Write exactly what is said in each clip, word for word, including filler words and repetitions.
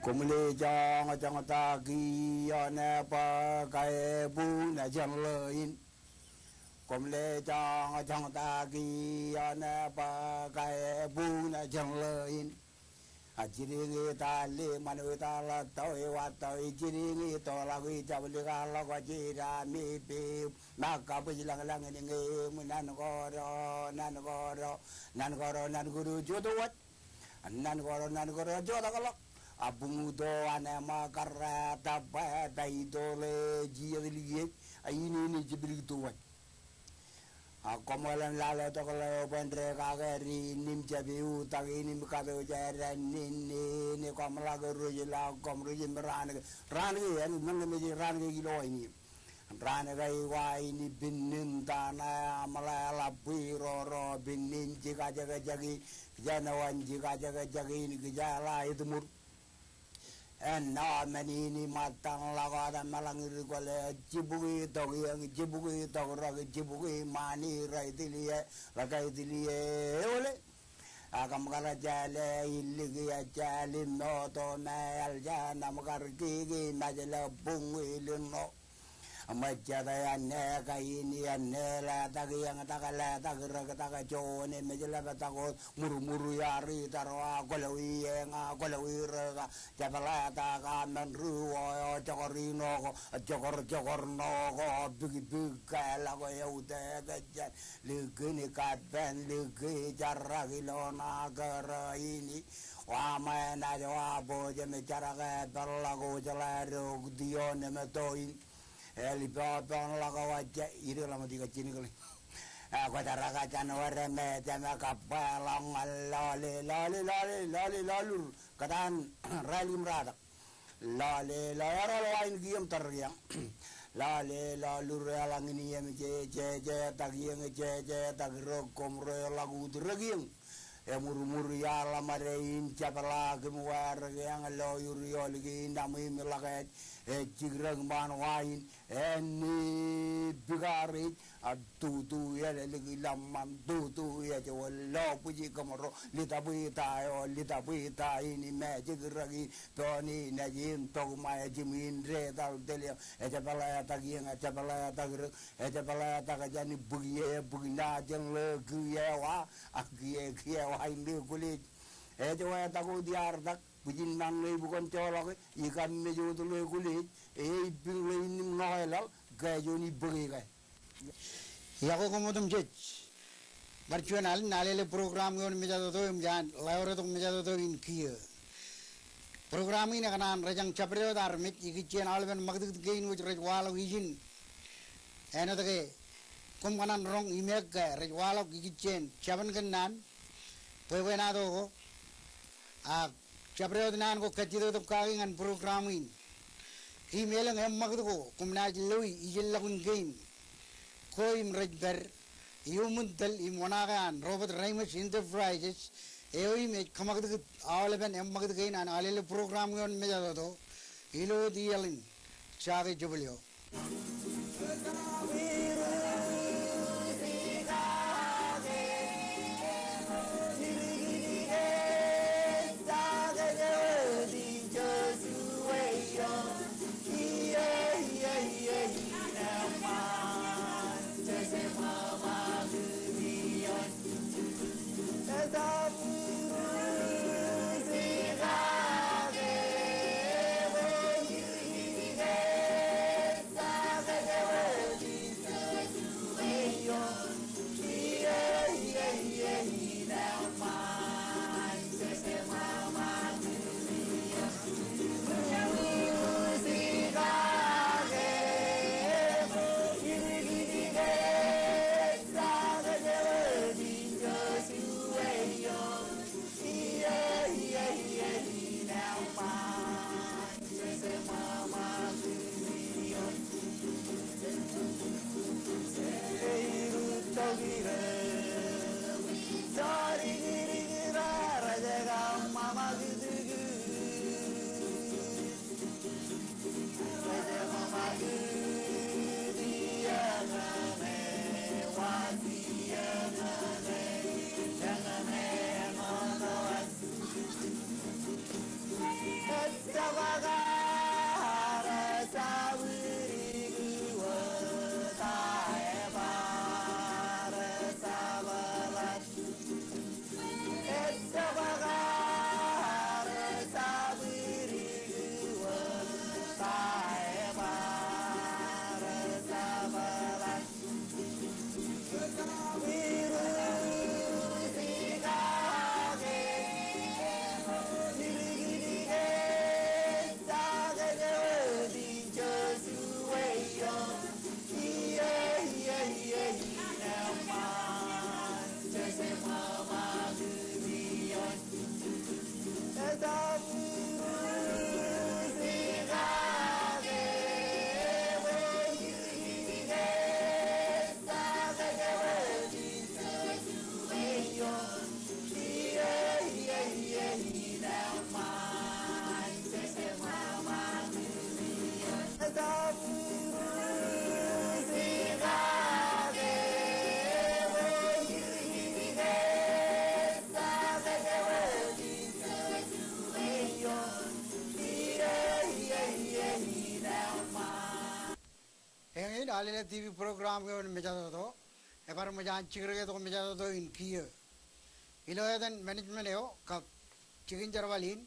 Koṃle joñjoñtaki ioon bōk ebuñ jān ḷōin. Koṃle joñjoñtaki ioon bōk ebuñ jān ḷōin. A jidik ñe ta le ṃanwe ta ḷọk tọwe wa tọwe jidik ñe toḷọk e jablik a ḷọk jidami pe. Ṃōk kabwij lañlañ in ñe eṃ nan koro nan koro nan koro nan koro jota waj. Nan koro nan koro jota ḷọk. A buñuto an eṃ karra ta bwe ta itoḷe jijet likiej a inene jiblik to waj. A koṃeḷeḷe lale tokḷe bwe ren kake ri nim jab eutakin im katoje ren nene ne koṃ ḷak rej ḷọk koṃ rej im raan ke raan ke en men ke mej raan ke ilo aini. Raan ke eo aini pinnin tana aṃ ḷe ḷap bwe roro pinnin jikajekjek in kijenawan jikajekjek in kijeḷā etmur. Ennọ men in iṃōttan ḷọk wōt eṃṃan ḷọk in ri kwōle jibukwi tok iōñ jibukwi tok rōk jibukwi ṃani rej tiliō ḷak rej tiliō eole. Ak eṃ kar jāle illik ejāl im moto me eḷ jān eṃ kar kiki mejle buñ ilin ṇo. Eṃ ejjete āne kain āne letak iōñ tak letak rōk tak joone mejle bōtak wōt murmur iar itar wa kwōlọwi eñ a kwōlọwi rōk a jepḷetak a men ri wō eo jokor ino ko jokor jokor ṇo ko bikbik ke ḷọk eutiej jān likin kapen liki jarak ilo ṇa kōrā ini. Wa ṃae naaj wa bōjam jarak e peḷḷọk wōj ḷe rok tion emeto in. Eḷ ipopoḷọk wajja idik ḷọk ṃōk ikajjien kile. Kwōjaraka jān wōr emeej emeej kab bwe ḷọk ñan lọle lọle lọle lọle lọlur kōtaan rālik im ratak. Lọle lọle eroḷ wa in kiiō im tōre kiiō. Lọle lọlur eḷaññe in iiō im jejetak iiō im jejetak rōk koṃ rej ḷọk ut rōk iiō. Emurmur iar ḷōṃade in jepḷaak im wāer kiiō loyur iolik in aṃ im ḷọk ej ej jikrōk ṃaan wa in. Āne bikaar ej a tutu eḷeḷe ḷōṃṃan tutu ej wōt lo bwiji kōṃro litapwe ta eo litapwe ta in im ejik rōk in pein in ej in tok ṃae jimwin detal telio. Ejepḷetak iiō ejepḷetak rōk ejepḷetak jān bwiki e bwiki ṇa jān ḷe kiiō wa a kiiō kiiō wa in ḷe kwōlej. Ej wetak wōt iar tak bwijin mañ ḷe bukon joḷọke ikaṃ mej wōt ḷe kwōlej. Eipiñ ḷe in im ṇokeḷọk ke juon ibōke ke. Iọkwe koṃ otemjej. Bar juon alen Alele program ioon mejatoto im jaan ḷaure tok mejatoto in kiiō. Program in ekōṇaan rejañ jabdewōt armej ikijjien aolepen ṃakūtkūt kein wōj rej waḷọk ijin. Āinwōt ke koṃ kōṇaan roñ imeek ke rej waḷọk ikijjien jabōn kōnnaan bwebwenato ko. Ak jabdewōt naan ko kajjitōktok kaki ñan program in. Im elōñ eṃṃakūt ko koṃ naaj lowi ijeḷọkin kein ko im rej pād iuṃwin tōl im oṇaake an Robert Reimers Enterprises eo im ej kōṃakūtkūt aolepen eṃṃakūt kein an Alele program ioon mejatoto ilo wōt iaḷ in. Jake jebōl eo. Eñin, Alele T V program eo ej mejatoto. Ebar ṃōj an jikdeke tok mejatoto in kiiō. Ilo etan management eo kab jikin jerbal in,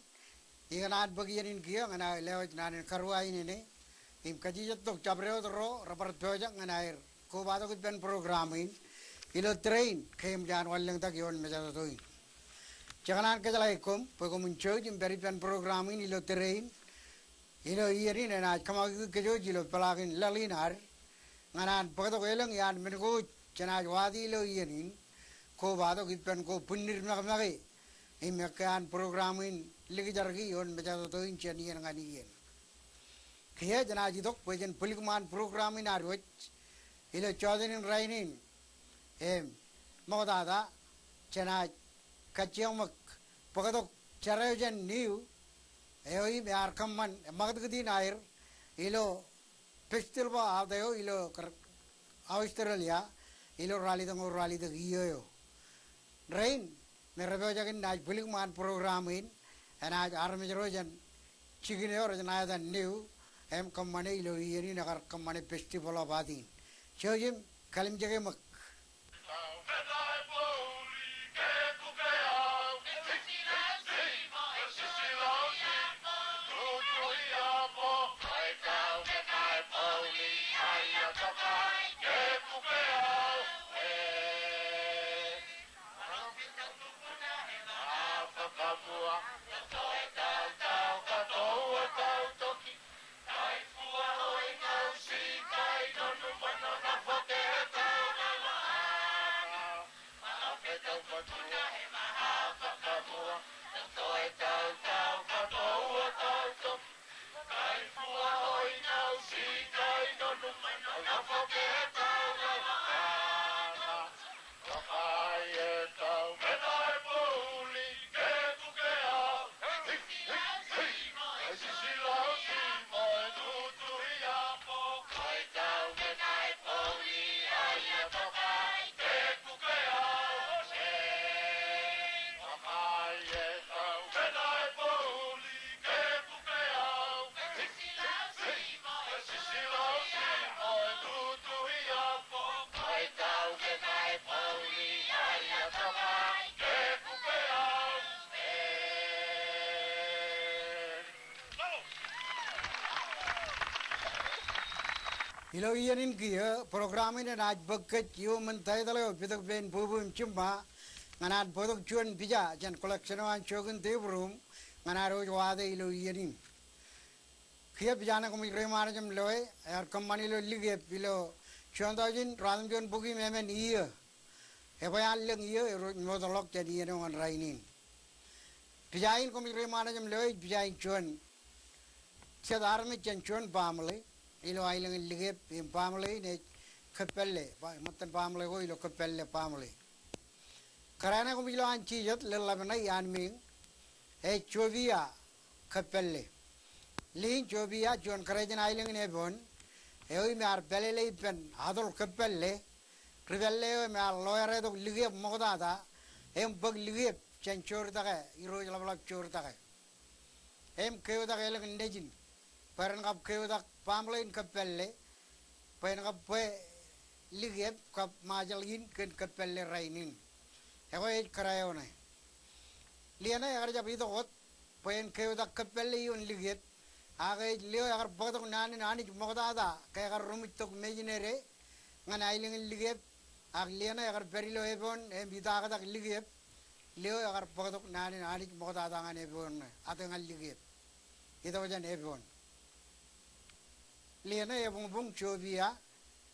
ikōṇaan bōk iien in kiiō ñan aō lewōj naan in karuwainene im kajjitōk jabdewōt ro rebar pojak ñan aer kobatok ippān program in ilo tōre in ke eṃōj an wanlōñtak ioon mejatoto in. Jekōṇaan kōjeḷāik koṃ bwe koṃwin jouj im pād ippān program in ilo tōre in. Ilo iien in enaaj kōṃakūt kōj ilo peḷaakin laḷ in ad ñan an bōktok elōñ iaan men ko jenaaj waati ilo iien in, kobatok ippān ko bwinnid mekemek im ekkā an program in likjarki ioon mejatoto in jān iien ñan iien. Kiiō jenaaj itok bwe jen bwilikṃaan program in ad wōj ilo jọteen in rainin. Im ṃoktata jenaaj kajjioñ ṃōk bōktok jar eo jān Niu eo im ear kōṃṃan ṃakūtkūt in aer ilo festival aō eo ilo kar-, Australia, ilo ralitōñoul ralitōk iiō eo. Rein me rej pojak in naaj bwilikṃaan program in, enaaj armej ro jān jikin eo rej ṇa etan Niu im kōṃṃane ilo iien in ekar kōṃṃane festival of art in. Jouj im kalimjeke ṃōk. Ilo iien in kiiō, program in enaaj bōk kōj iuṃwin title eo Pitōk Pein Bubu im Jiṃṃa, ñan an bōktok juon pija jān collection eo an Jokin Teprum, ñan ad wōj wate ilo iien in. Kiiō pija ṇe koṃij reiṃaanḷọk im loe, ear kōṃṃan ilo Likiep ilo juon taujin ruatimjuon bukwi im emān iiō. Ebwe an lōñ iiō, erooj ṃootḷọk jān iien eo ñan rainin. Pija in koṃij reiṃaanḷọk im loe ej pija in juon jet armej jān juon baaṃle ilo aelōñ in Likiep im baaṃle in ej Kōppālle, ba-, ṃōttan baaṃle ko ilo Kōppālle baaṃle. Kōrā ṇe koṃij lo an jijet, leḷḷap ṇe iaan meeñ, ej Jopia Kōppālle. Liin Jopia juon kōrā jān aelōñ in Epon eo im ear pālele ippān atoḷ Kōppālle, ri pālle eo im ear ḷoeretok Likiep ṃoktata, im bōk Likiep jān joortake, irooj ḷapḷap joortake. Im keotak elōñ nejin bwe ren kab keotak baaṃle in Kōppālle, bwe en kab bwe Likiep kab Ṃajeḷ in kōn Kōppālle rainin. Ekwe ej kōrā eo ṇe. Liena ekar jab itok wōt bwe en keotak Kōppālle ioon Likiep, ak ej lio ekar bōktok naan in Anij ṃoktata ke ekar ruṃwij tok mejinede ñan aelōñ in Likiep, ak liena ekar pād ilo Epon im itaaktak Likiep, lio ekar bōktok naan in Anij ṃoktata ñan Epon ṇe, ate ñan Likiep. Itok jān Epon. Liena ebuñbuñ Jopia,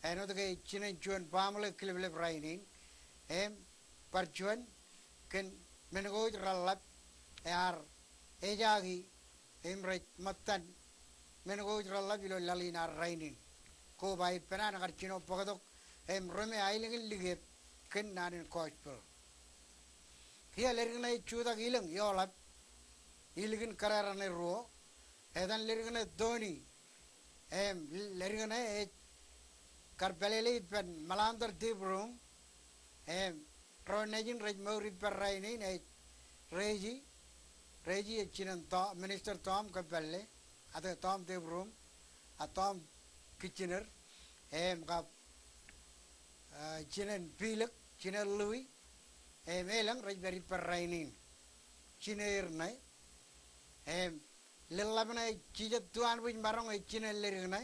āinwōt ke jinen juon baaṃle kileplep rainin, im bar juon kōn men ko ej reḷḷap, ear ejaaki im rej ṃōttan men ko ej reḷḷap ilo laḷ in ad rainin. Koba ippān an kar jino bōktok im rōme aelōñ in Likiep kōn naan in gospel. Kiiō ledik ṇe ej jutak ilōñ eoḷap ilikin kōrā raṇe ruo. Etan ledik ṇe Tony Im, ledik ṇe ej kar pālele ippān Melinda Debrum. Im, ro nejin rej mour ippān rainin ej Reji, Reji ej jinen Tom, Minister Tom Kōppālle, ate Tom Debrum, a Tom Kitchener, im kab, eh, jinen Pilik, jinen Lui, im elōñ rej pād ippān rainin. Jinen er ṇe, im Lel ḷap ṇe ej jijet tuanbwijmaroñ ej jinen ledik ṇe,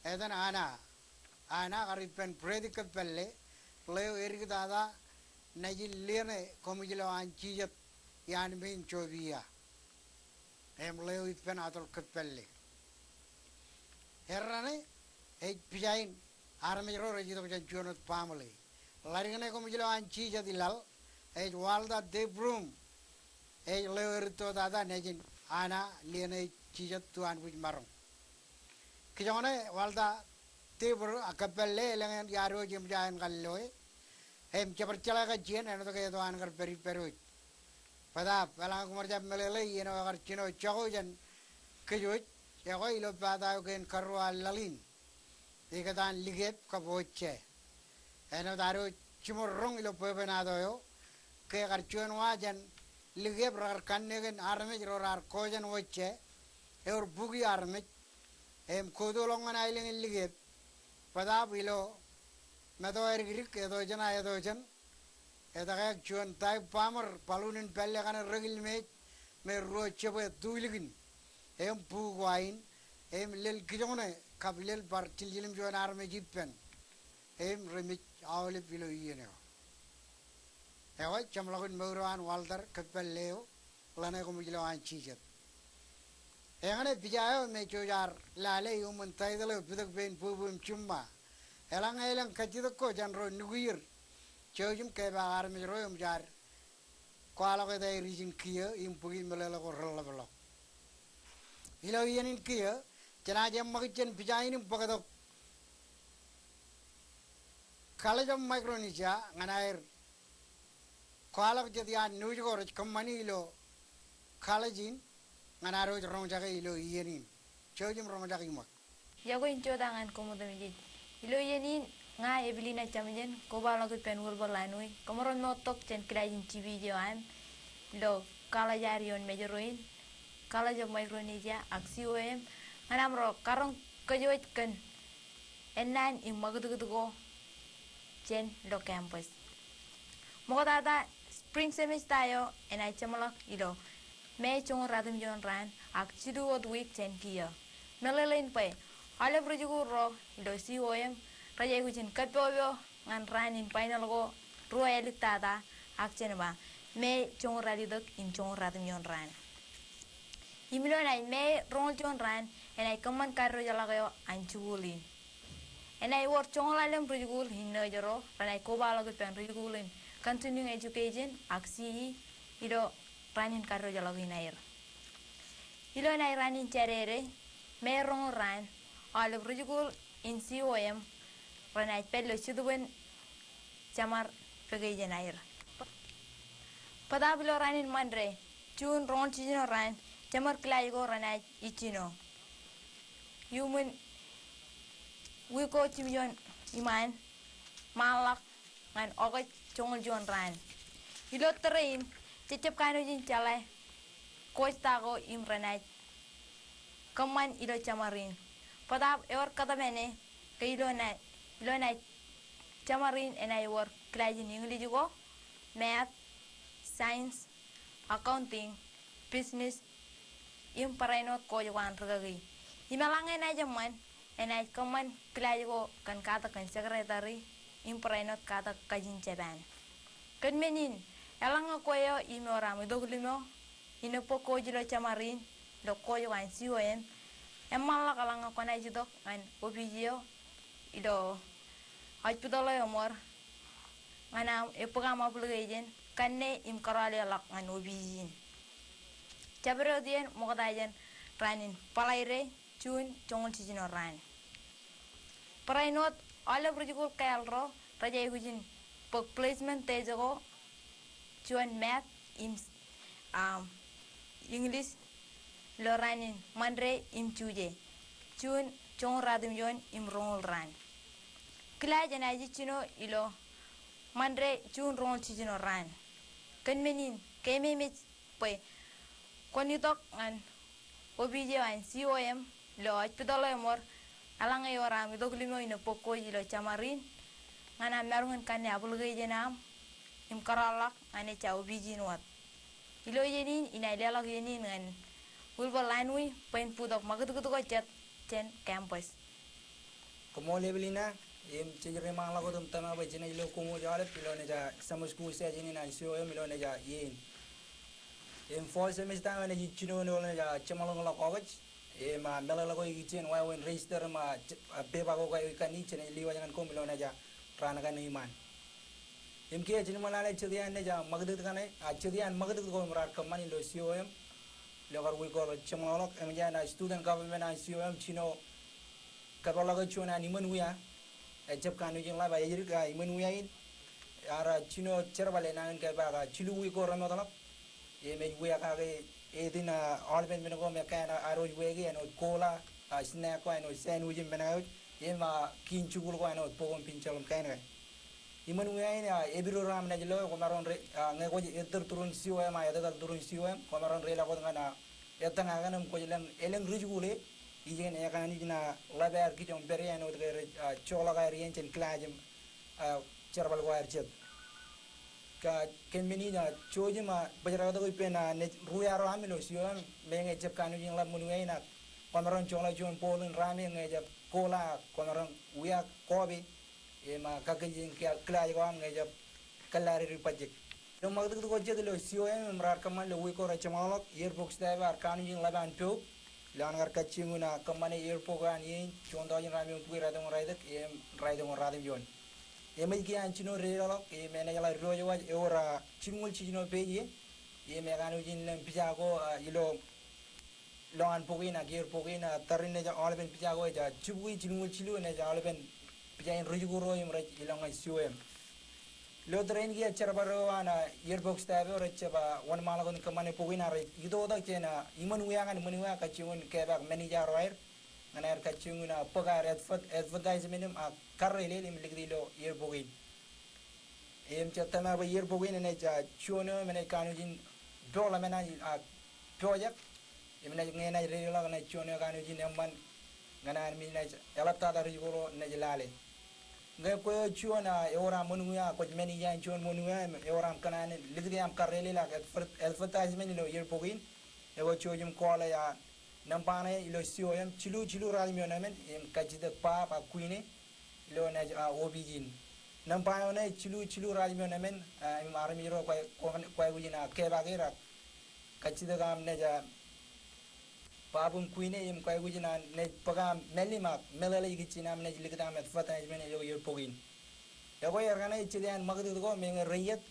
etan Ana. Ana kar ippān Brady Kōppālle, ḷeo edik tata nejin liene koṃij lo an jijet iaan mein Jopia. Im ḷeo ippān Atol Kōppālle. Errā ṇe ej pijain armej ro rej itok jān juon wōt baaṃle. Ḷadik ṇe koṃij lo an jijet ilaḷ, ej Walter Debrum, ej ḷeo erūtto tata nejin Ana liene ej jijet tuanbwijmaroñ. Kijoñ ṇe Walter Debrum a Kōppālle elōñ iadiwōj eṃōj an kar loe. Im jebar jeḷā kajjien āinwōt ke eto an kar pād ippād wōj. Bōtaab eḷaññe koṃ ar jab meḷeḷe iien eo ekar jino jako jān kōj wōj, ekwe ilo pata eo kein karuo an laḷ in, ikōtaan likep kab wōjje. Āinwōt ad jiṃor roñ ilo bwebwenato eo, ke ekar juon wa jān likep rekar kanne kōn armej ro raar ko jān wōjje, ewōr bukwi armej, im kōtolọk ñan aelōñ in likep. Bōtaab ilo meto ārdikdik, eto jān a eto jān, etke juon dive bomber, balloon in pālle kaṇe rekil mej, me ruo jebwe tulikin, im bukwi wa in, im lel kijoñ ṇe kab lel bar jiljilōm juon armej ippān, im remej aolep ilo iien eo. Ekwe jeṃḷọkin mour eo an Walter Kōppālle eo, ḷeṇe koṃij lo an jijet. Eñṇe pija eo me jej ar lale iuṃwin title eo Pitōk Pein Bwebwe im Jiṃṃa. Eḷaññe elōñ kajjitōk ko jān ro nukier, jouj im kepaak armej ro eṃōj ad kwaḷọk etaer ijin kiiō im bōki meḷeḷe ko reḷapḷọk. Ilo iien in kiiō, jenaaj eṃṃakūt jān pija in im bōktok College of Micronesia ñan aer kwaḷọk jet iaan news ko rej kōṃṃani ilo college in ñan ad wōj roñjake ilo iien in. Jouj im roñjake iṃōk. Iọkwe in jota ñan koṃ otemjej. Ilo iien in ña Evelina Jamjen, kobaḷọk ippān Wilbur Lanui, kōmro moottok jān kilaaj in G P J eo aṃ ilo college ad ioon Mājro in, College of Micronesia ak C O M, ñan amro karoñ kōjwōj kōn ennaan im ṃakūtkūt ko jān ilo campus. Ṃoktata spring semester eo enaaj jeṃḷọk ilo May joñoul ratimjuon raan ak jilu wōt wiik jān kiiō. Meḷeḷein bwe aolep rijikuuḷ ro ilo C O M rej aikuj in kōppopo ñan raan in final ko ruo āliktata ak jen ba May joñoul ralitōk im joñoul ratimjuon raan. Im ilo naaj May roñoul juon raan enaaj kōṃṃan kaddojeḷọk eo an jikuuḷ in. Enaaj wōr joñoul ḷalem rijikuuḷ in Mājro renaaj kobaḷọk ippān rijikuuḷ in Continuing Education ak C E ilo raan in kaddojeḷọk in aer. Ilo naaj raan in Jādede, May roñoul raan, aolep rijikuuḷ in C O M renaaj pād ilo jetōb in jemar vacation aer. Bōtaab ilo raan in Monday, June roñoul jiljino raan, jemar kilaaj ko renaaj ijjino iuṃwin wiik ko jimjuon iṃaan, ṃaanḷọk ñan August joñoul juon raan. Ilo tōre in, jejjab kanooj in jeḷā course ta ko im renaaj kōṃṃan ilo jemar in. Bōtaab ewōr kōtmāne ke ilo naaj, ilo naaj jemar in enaaj wōr kilaaj in English ko, math, science, accounting, business, im barāinwōt course ko an rikaki. Im eḷaññe enaaj eṃṃan, enaaj kōṃṃan kilaaj ko kōn katak kōn secretary im barāinwōt katak kajin Japan. Kōn men in, eḷaññe kwe eo im ewōr aṃ itok limo, inepok ko ilo jemar in ilo course ko an C O M, eṃṃanḷọk eḷaññe kwōnaaj itok ñan opiij eo ilo hospital eo eṃor ñan aṃ ebōk aṃ application, kanne im kōrọọlḷọk ñan opiij in. Jabdewōt iien ṃokta jān raan in Bōḷaide, June joñoul jiljino raan. Barāinwōt aolep rijikuuḷ kāāl ro rej aikuj in bōk placement test ko juon math im, um, English ilo raan in Monday im Tuesday. juon joñoul ratimjuon im roñoul raan. Kilaaj enaaj jino ilo Ṃande June roñoul jiljino raan. Kōn men in, keememej bwe kwōn itok ñan opiij eo an C O M ilo aujpitōḷ eo eṃor, eḷaññe ewōr aṃ itok limo innem bōk kōj ilo jeṃaar in, ñan aṃ maroñ in kanne application eo aṃ im kōrọọlḷọk ñan ejja opiij in wōt. Ilo iien in, inaaj leḷọk iien in ñan Wilbur Lanwi bwe en bōktok ṃakūtkūt ko jet jān campus. Koṃṃool Evelina, im jej reiṃaanḷọk wōt im tōmak bwe jenaaj lo koṃ wōj aolep ilo naaj summer school session in an C O M ilo naaj iien. Im fall semester eo enaaj jino ilo naaj jeṃḷọkḷọk August. Im, ah, meḷeḷe ko ikijjien wāween register im, ah, j-, ah, pepa ko kwe ikanni jenaaj lewōj ñan koṃ ilo naaj raan kaṇe iṃaan. Im kiiō jenaaj ṃōk lale jet iaan naaj ṃakūtkūt kaṇe, ah, jet iaan ṃakūtkūt ko im raar kōṃṃan ilo C O M ilo kar wiik ko rejeṃḷọkḷọk, eṃōj an, ah, student government an C O M jino kōpeḷḷọk juon an iṃōn wia. Ejjab kanooj in ḷap, ah, ej dik, ah, iṃōn wia in ear, ah, jino jerbal enañin kōpeak, ah, jilu wiik ko remootḷọk. Im ej wia kake eighteen, ah, aolepen men ko me kain, ah, ad wōj wāween, āinwōt cola, ah, snack ko, āinwōt sandwich im men eo aō wōj. Im, ah, kiin jikuuḷ ko āinwōt bok im pinjeḷ im kain ke. Iṃōn wia in, ah, epidodo aṃ naaj lo, kwōmaroñ re-, ah, ñe kwōj ettōr turin C O M, ah, etetal turin C O M, kwōmaroñ reiḷọk wōt ñan, ah, ettōñ aō kaṇ im kwōj lōñ, elōñ rijikuuḷ e, ij kōn ekanooj in, ah, ḷap eo aer kijoñ pād ie āinwōt ke rej, ah, joḷọk aer iien jān kilaaj im, ah, jerbal ko aer jet. Kōn men in, ah, jouj im, ah, bōjrak tok ippān, ah, naaj ri-arro aṃ ilo C O M, meñe ejjab kanooj in ḷap iṃōn wia in ak kwōmaroñ joḷọk juon bowl in ramen ñe ejjab cola, kwōmaroñ wia kope. Im, ah, kakkije in kilaaj ko aṃ ñe ejjab kōllaaded bajjek. Ilo ṃakūtkūt ko jet ilo C O M im raar kōṃṃan ilo wiik ko rejeṃḷọkḷọk, yearbook staff eo ear kanooj in ḷap an poub. Ilo an kar kajjioñ in, ah, kōṃṃane yearbook eo an iien juon taujin ratimjuon bukwi ratimjuon raelōñ im raelōñ im ratimjuon. Im ej kiiō an jino dedeḷọk, im enaaj ḷak diwōjwōj ewōr, ah, jilñuul jiljino page e. Im ekanooj in lōñ pija ko, ah, ilo lowaan bok in ak yearbook in, ah, tariṇ naaj aolepen pija ko ej, ah, jibukwi jilñuul jilu, naaj aolepen pija in rijikuuḷ ro im rej ilọk ñan C O M. Ilo tōre in kiiō jerbal ro an, ah, yearbook staff eo rej jab, ah, wōnṃaanḷọk in kōṃṃane bok in ak rej itoitak jān, ah, iṃōn wia ñan iṃōn wia kajjioñ in kōpeak manager eo aer ñan aer kajjioñ in, ah, bōk aer advert-, advertisement im, ah, karreelel im likūt ilo yearbook in. Im jej tōmak bwe yearbook in enaaj, ah, juon eo im enaaj kanooj in pojak, im enaaj, ñe enaaj dedeḷọk enaaj juon eo kanooj in eṃṃan ñan armej enaaj eḷaptata rijikuuḷ ro naaj lale. Ñe kwe eo juon, ah, ewōr aṃ iṃōn wia, kwōj manager in juon iṃōn wia, im ewōr aṃ kōṇaan in likūt iaṃ karreelel ak adver-, advertisement ilo yearbook in, ekwe jouj im call e, ah, nōṃba ṇe ilo C O M, jilu jilu ratimjuon emān, im kajjitōk Bob ak Queenie ilo naaj, ah, opiij in. Nōṃba eo ṇe jilu jilu ratimjuon emān, ah, im armej ro kwōj, kwōj, kwōj aikuj in, ah, kōpeak er ak kajjitōk aṃ naaj, ah, Bob im Queenie im kwōj aikuj in, ah, naaj bōk aṃ mālim ak meḷeḷe ikijjien aṃ naaj likūt aṃ advertisement ilo yearbook in. Ekwe er kaṇe ej jet iaan ṃakūtkūt ko meñe reiiet.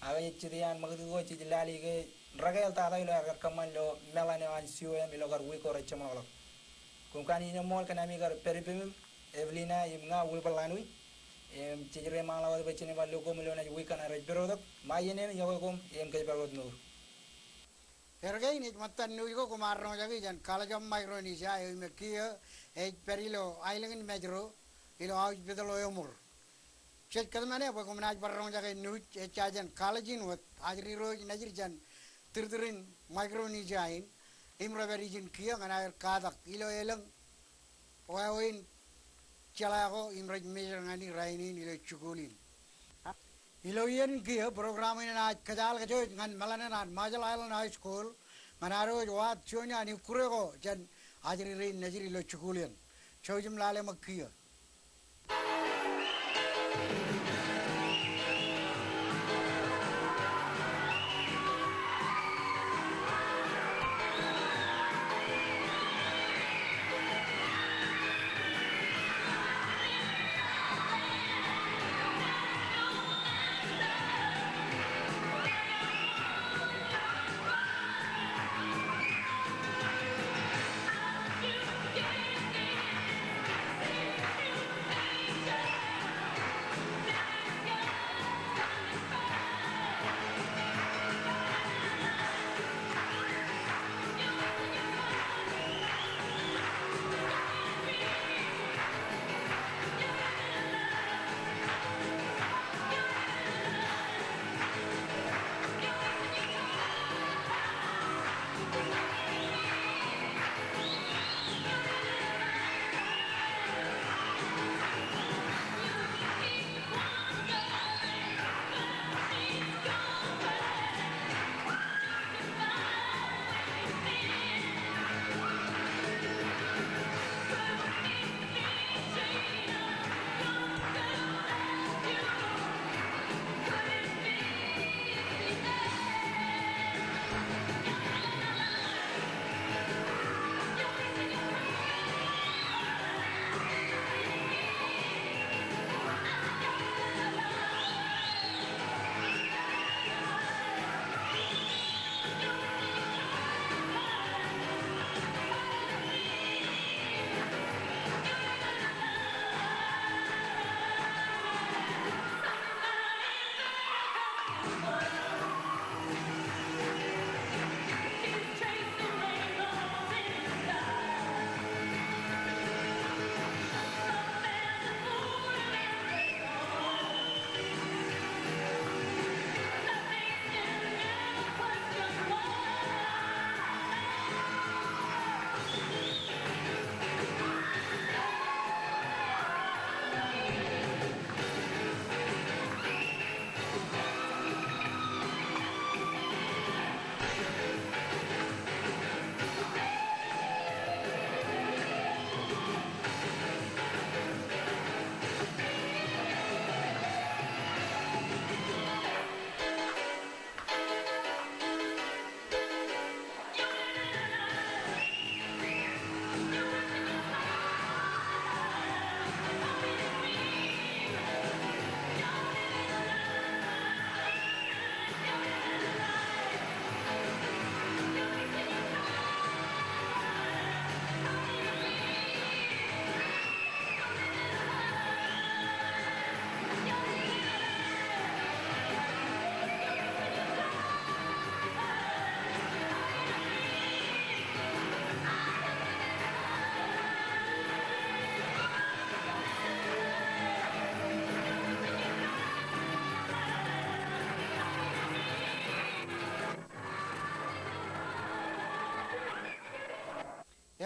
Ak ej jet iaan ṃakūtkūt ko jej lale ke rekāāl tata ilo aer kar kōṃṃan ilo meḷan eo an C O M ilo kar wiik ko rejeṃḷọkḷọk. Koṃ kanooj in eṃṃool kōn ami kar pād ippemi, Evelina im ña Wilbur Lanwi. Im jej reiṃaanḷọk wōt bwe jenaaj bar lo koṃ ilo naaj wiik kaṇe rej pād tok. Ṃae iien in iọkwe koṃ im kōjparok wōt mour. Erkein ej ṃōttan nuuj ko koṃ ar roñjake jān College of Micronesia eo im kiiō ej pād ilo aelōñ in Mājro ilo aujpitōḷ eo eṃor. Jej kōtmāne bwe koṃ naaj bar roñjake nuuj ejja jān college in wōt ajri ro ej nejid jān tūrtūrin Micronesia in im rej pād ijin kiiō ñan aer katak ilo elōñ wāween jeḷā ko im rej major ñan e rainin ilo jikuuḷ in. Ilo iien in kiiō program in enaaj kōjaḷ kōj ñan meḷan in an Marshall Islands High School ñan ad wōj waad juon iaan ikkure ko jān ajri rein nejid ilo jikuuḷ in. Jouj im lale ṃōk kiiō.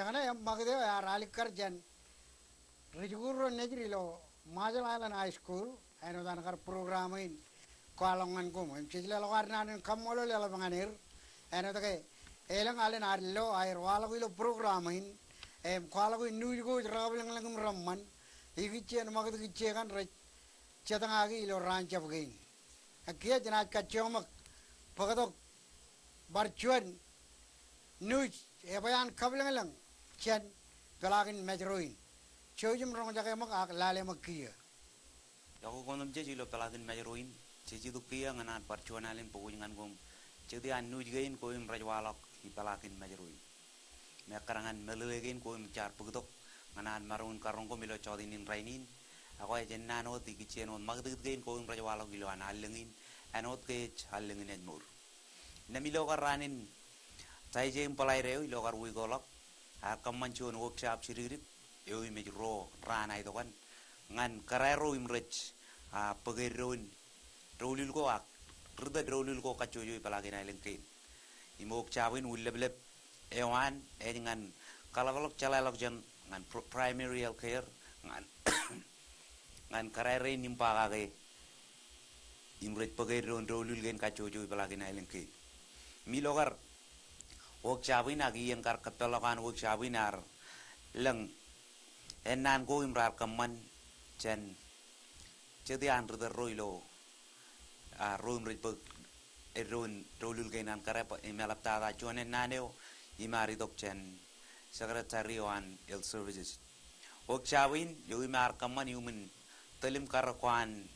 Ñan e ṃakūt eo ear alikkar jān ri-jikuuḷ ro nejid ilo Marshall Islands High School, āinwōt an kar program in kwaḷọk ñan koṃ. Im jej leḷọk ad naan in kaṃṃoolol eḷap ñan er, āinwōt ke elōñ alen ad lo aer waḷọk ilo program in, im kwaḷọk in nuuj ko rej kabwilōñlōñ im reṃṃan, ikijjien ṃakūt ikijjien kaṇ rej jatōñaki ilo raan jab kein. Ak kiiō jenaaj kajjioñ ṃōk bōktok bar juon nuuj, ebwe an kabwilōñlōñ jān peḷaakin Mājro in. Jouj im roñjake ṃōk ak lale ṃōk kiiō. Iọkwe koṃ otemjej ilo peḷaakin Mājro in. Jej itok kiiō ñan ad bar juon alen bōk wōj ñan koṃ. Jete an nuuj kein ko im rej waḷọk i peḷaakin Mājro in. Im ekkar ñan meḷeḷe kein ko im jaar bōktok ñan ad maroñ in karoñ koṃ ilo jọteen in rainin. Ak ej ennaan wōt ikijjien wōt ṃakūtkūt kein ko im rej waḷọk ilo an allōñ in, āinwōt ke ej allōñ in ej mour. Innām ilo kar raan in Taije im Bōḷaide eo, ilo kar wiik eo ḷọk, ear kōṃṃan juon workshop jidikdik eo im ej ruo raan aetokan ñan kōrā ro im rej, a, bōk eddoin doulul ko ak ri-tōl doulul ko kajjojo i peḷaakin aelōñ kein. Im workshop in ullōplōp eo an ej ñan kaḷapḷọk jeḷāḷọkjeṇ ñan pr-, primary health care ñan ñan kōrā rein im ba kake im rej bōk eddoin doulul kein kajjojo i peḷaakin aelōñ kein. Im ilo kar workshop in ak iien kar kōpeḷḷọk an workshop in ear lōñ ennaan ko im raar kōṃṃan jān jete an ri-tōl ro ilo, a, ro im rej bōk eddoin doulul kein an kōrā im eḷaptata juon ennaan eo im ear itok jān secretary eo an health services. Workshop in eo im ear kōṃṃan iuṃwin tōl im karōk ko an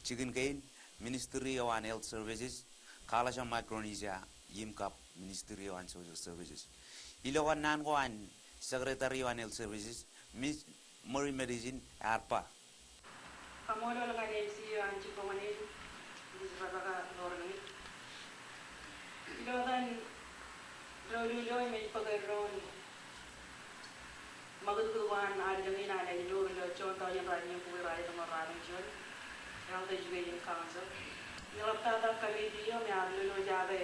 jikin kein, ministry eo an health services, College of Micronesia, im kab ministry eo an social services. Ilo kar naan ko an secretary eo an health services, Miss Murray Madison, ear ba. Kaṃṃoolol ñan M C eo an jibboñōn in, Miss Rebecca Lorelei. Ilo etan doulul eo im ej bōk eddoin ṃakūtkūt ko an allōñ in an ej mour ilo juon taujin ratimjuon bukwi ratimjuon ratimjuon, Health Education Council. Im eḷaptata committee eo im ear lolo jake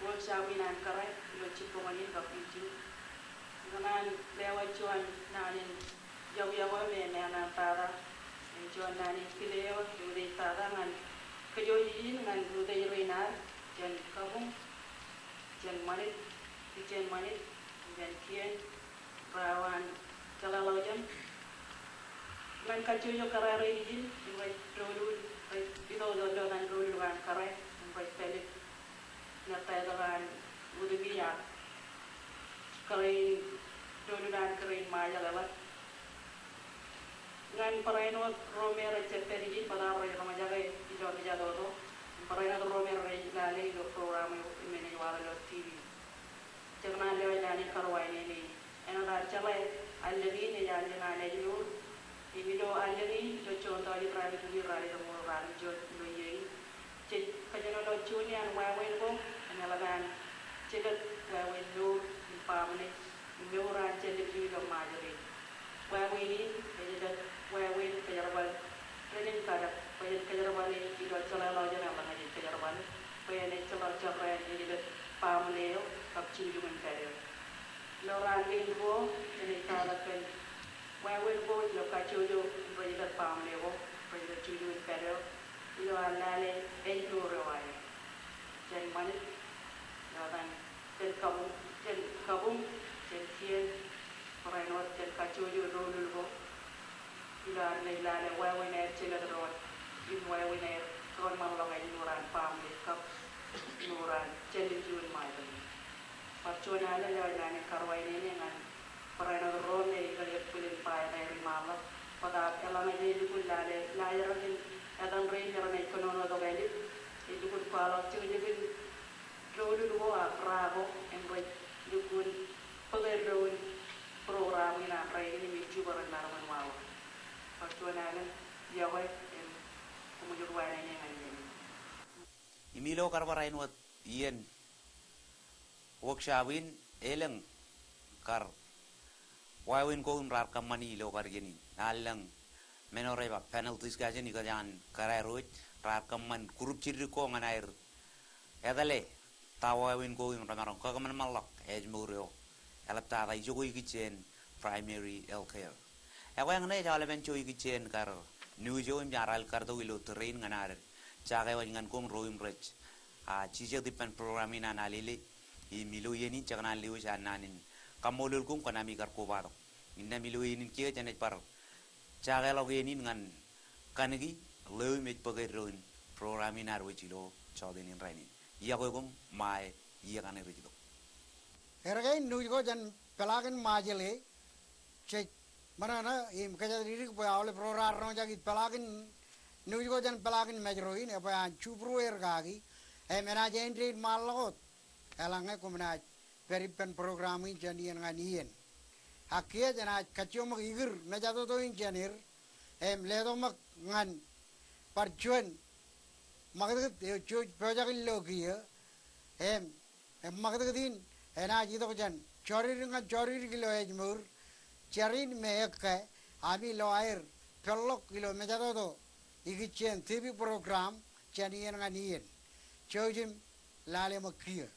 workshop in an kōrā ilo jibboñōn in kab YouTube. Ñan an lewōj juon naan in iọkiọkwe eo me enaaj tata, im juon naan in kile eo ej tata ñan kōjwōj in ñan utiej rein ad jān kabuñ, jān ṃanit, jān ṃanit, jān kien, ro eo an jeḷāḷọkjeṇ. Ñan kajjojo kōrā rein ijin, im rej doulul, rej itok ilo etan doulul ko an kōrā, im rej pād ilo ettā tok an utimi ak kōrā in, doulul an kōrā in Ṃajeḷ eḷap. Ñan barāinwōt ro me rej jab pād ijin bōtab rej roñjake ilo mejatoto. Barāinwōt ro me rej lale ilo program eo im enaaj waḷọk ilo T V. Jekōṇaan lewōj naan in karuwainene. Āinwōt ad jeḷā, allōñ in ej allōñ an ājmour. Im ilo allōñ in, ilo juon taujin ratimjuon bukwi ratimjuon ṃokta ratimjuon ilo iiō in, jej kōjenolọk juon iaan wāween ko im eḷap an jelōt wāween mour im baaṃle im mour an jān lemñoul ilo Ṃajeḷ in. Wāween in ej jelōt wāween kōjerbal ren in kadak, bwe jen kōjerbale ilo jeḷāḷọkjeṇ eḷaññe jej kōjerbale, bwe enaaj jeḷā jabdewōt eo jelōt baaṃle eo kab jukjuk in pād eo. Ilo raan kein ruo, enaaj katak kōn wāween ko ilo kajjojo im rej jelōt baaṃle ko, rej jelōt jukjuk in pād eo, ilo an lale ājmour eo aer. Jān ṃanit, ilo etan, jān kabuñ, jān kabuñ, jān kien, barāinwōt jān kajjojo doulul ko, ilo an naaj lale wāween aer jelōt doon, im wāween aer doon ṃōkḷọk ājmour an baaṃle kab mour an jān lemñoul Ṃajeḷ in. Bar juon alen lewōj naan in karuwainene ñan barāinwōt ro me ikar jab bwilin ba etan riṃaanḷọk. Bōtab eḷaññe jej lukkuun lale laajrak in etan rein me renaaj kōnono tok āliktata, ej lukkuun kwaḷọk jekjekin doulul ko ak ra ko im rej lukkuun bōk eddoin program in an rainin im ej jibwe ren maroñ in waḷọk. Bar juon alen iọkwe im koṃij ruwainene ñan iien in. Im ilo kar barāinwōt iien workshop in, elōñ kar wāween ko im raar kōṃṃani ilo kar iien in. Ear lōñ men eo rej ba panel discussion ikōjkan kōrā ro ej raar kōṃṃan group jiddik ko ñan aer etale ta wāween ko im remaroñ kakōṃanṃanḷọk ājmour eo eḷaptata ijoko ikijjien primary health care. Ekwe eñṇe ej aolepen ijo ikijjien kar news eo im jaar al kartok ilo tōre in ñan ad jakewōj ñan koṃ ro im rej, a, jijet ippān program in an Alele. Im ilo iien in jekōṇaan lewōj an naan in kaṃṃoolol koṃ kōn ami kar kobatok. Innām ilo iien in kiiō jenaaj bar jakeḷọk iien in ñan kaniki ḷeo im ej bōk eddo in program in ad wōj ilo jọteen in rainin. Iọkwe koṃ, ṃae, iiō kaṇe rej itok. Erkein news ko jān peḷaakin Ṃajeḷ e, jej ṃōṇōṇō im kōjatdikdik bwe aolep ro raar roñjake peḷaakin news ko jān peḷaakin Mājro in, ebwe an jubruer kaki, im enaaj āindein ṃaanḷọk wōt eḷaññe koṃ naaj pād ippān program in jān iien ñan iien. Ak kiiō jenaaj kajjioñ ṃōk ikūr mejatoto in jān er, im letok ṃōk ñan bar juon ṃakūtkūt eo jej pojak in lo kiiō, im, im ṃakūtkūt in enaaj itok jān jọridik ñan jọridik ilo ājmour, jar in me ekkā, ami lo aer peḷḷọk ilo mejatoto ikijjien TV program jān iien ñan iien. Jouj im lale ṃōk kiiō.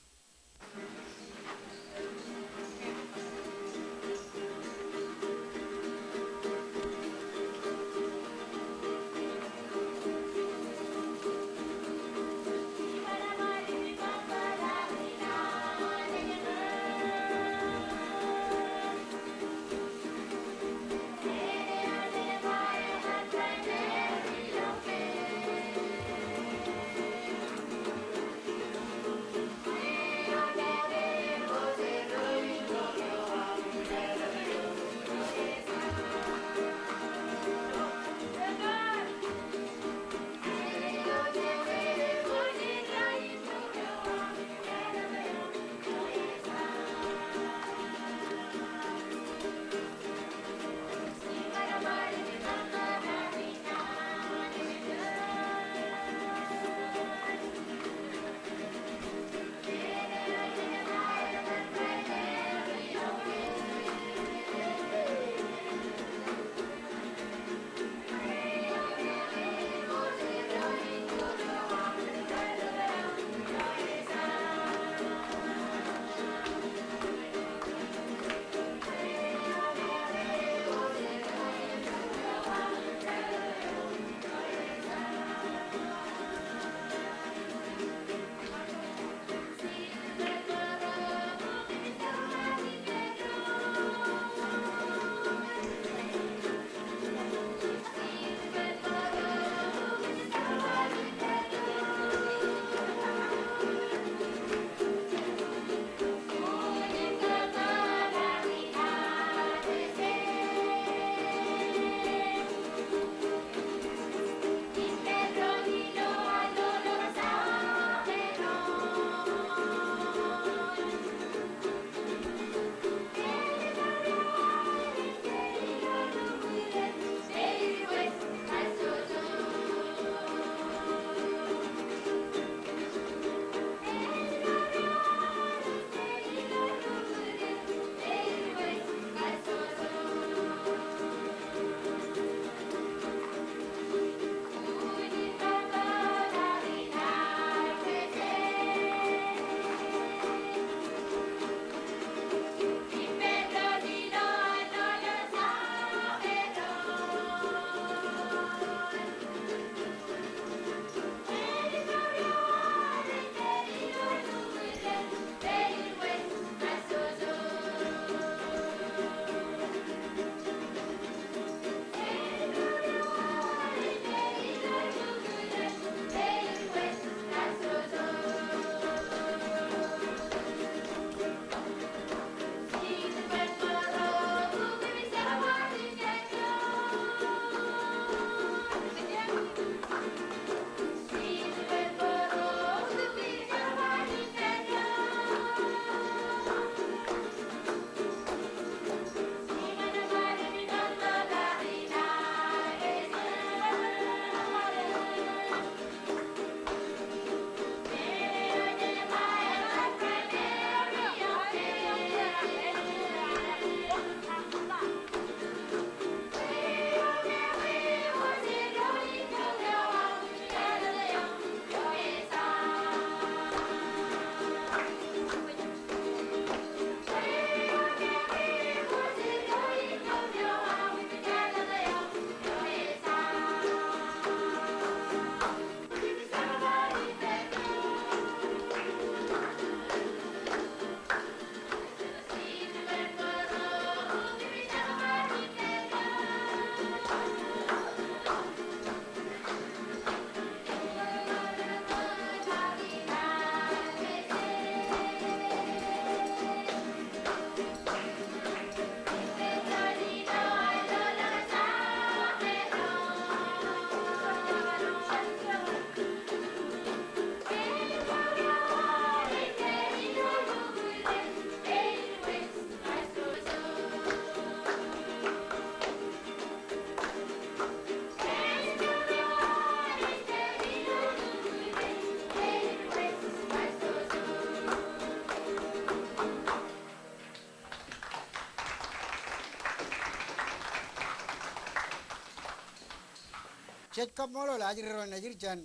jej kaṃṃoolol ajri ro nejid jān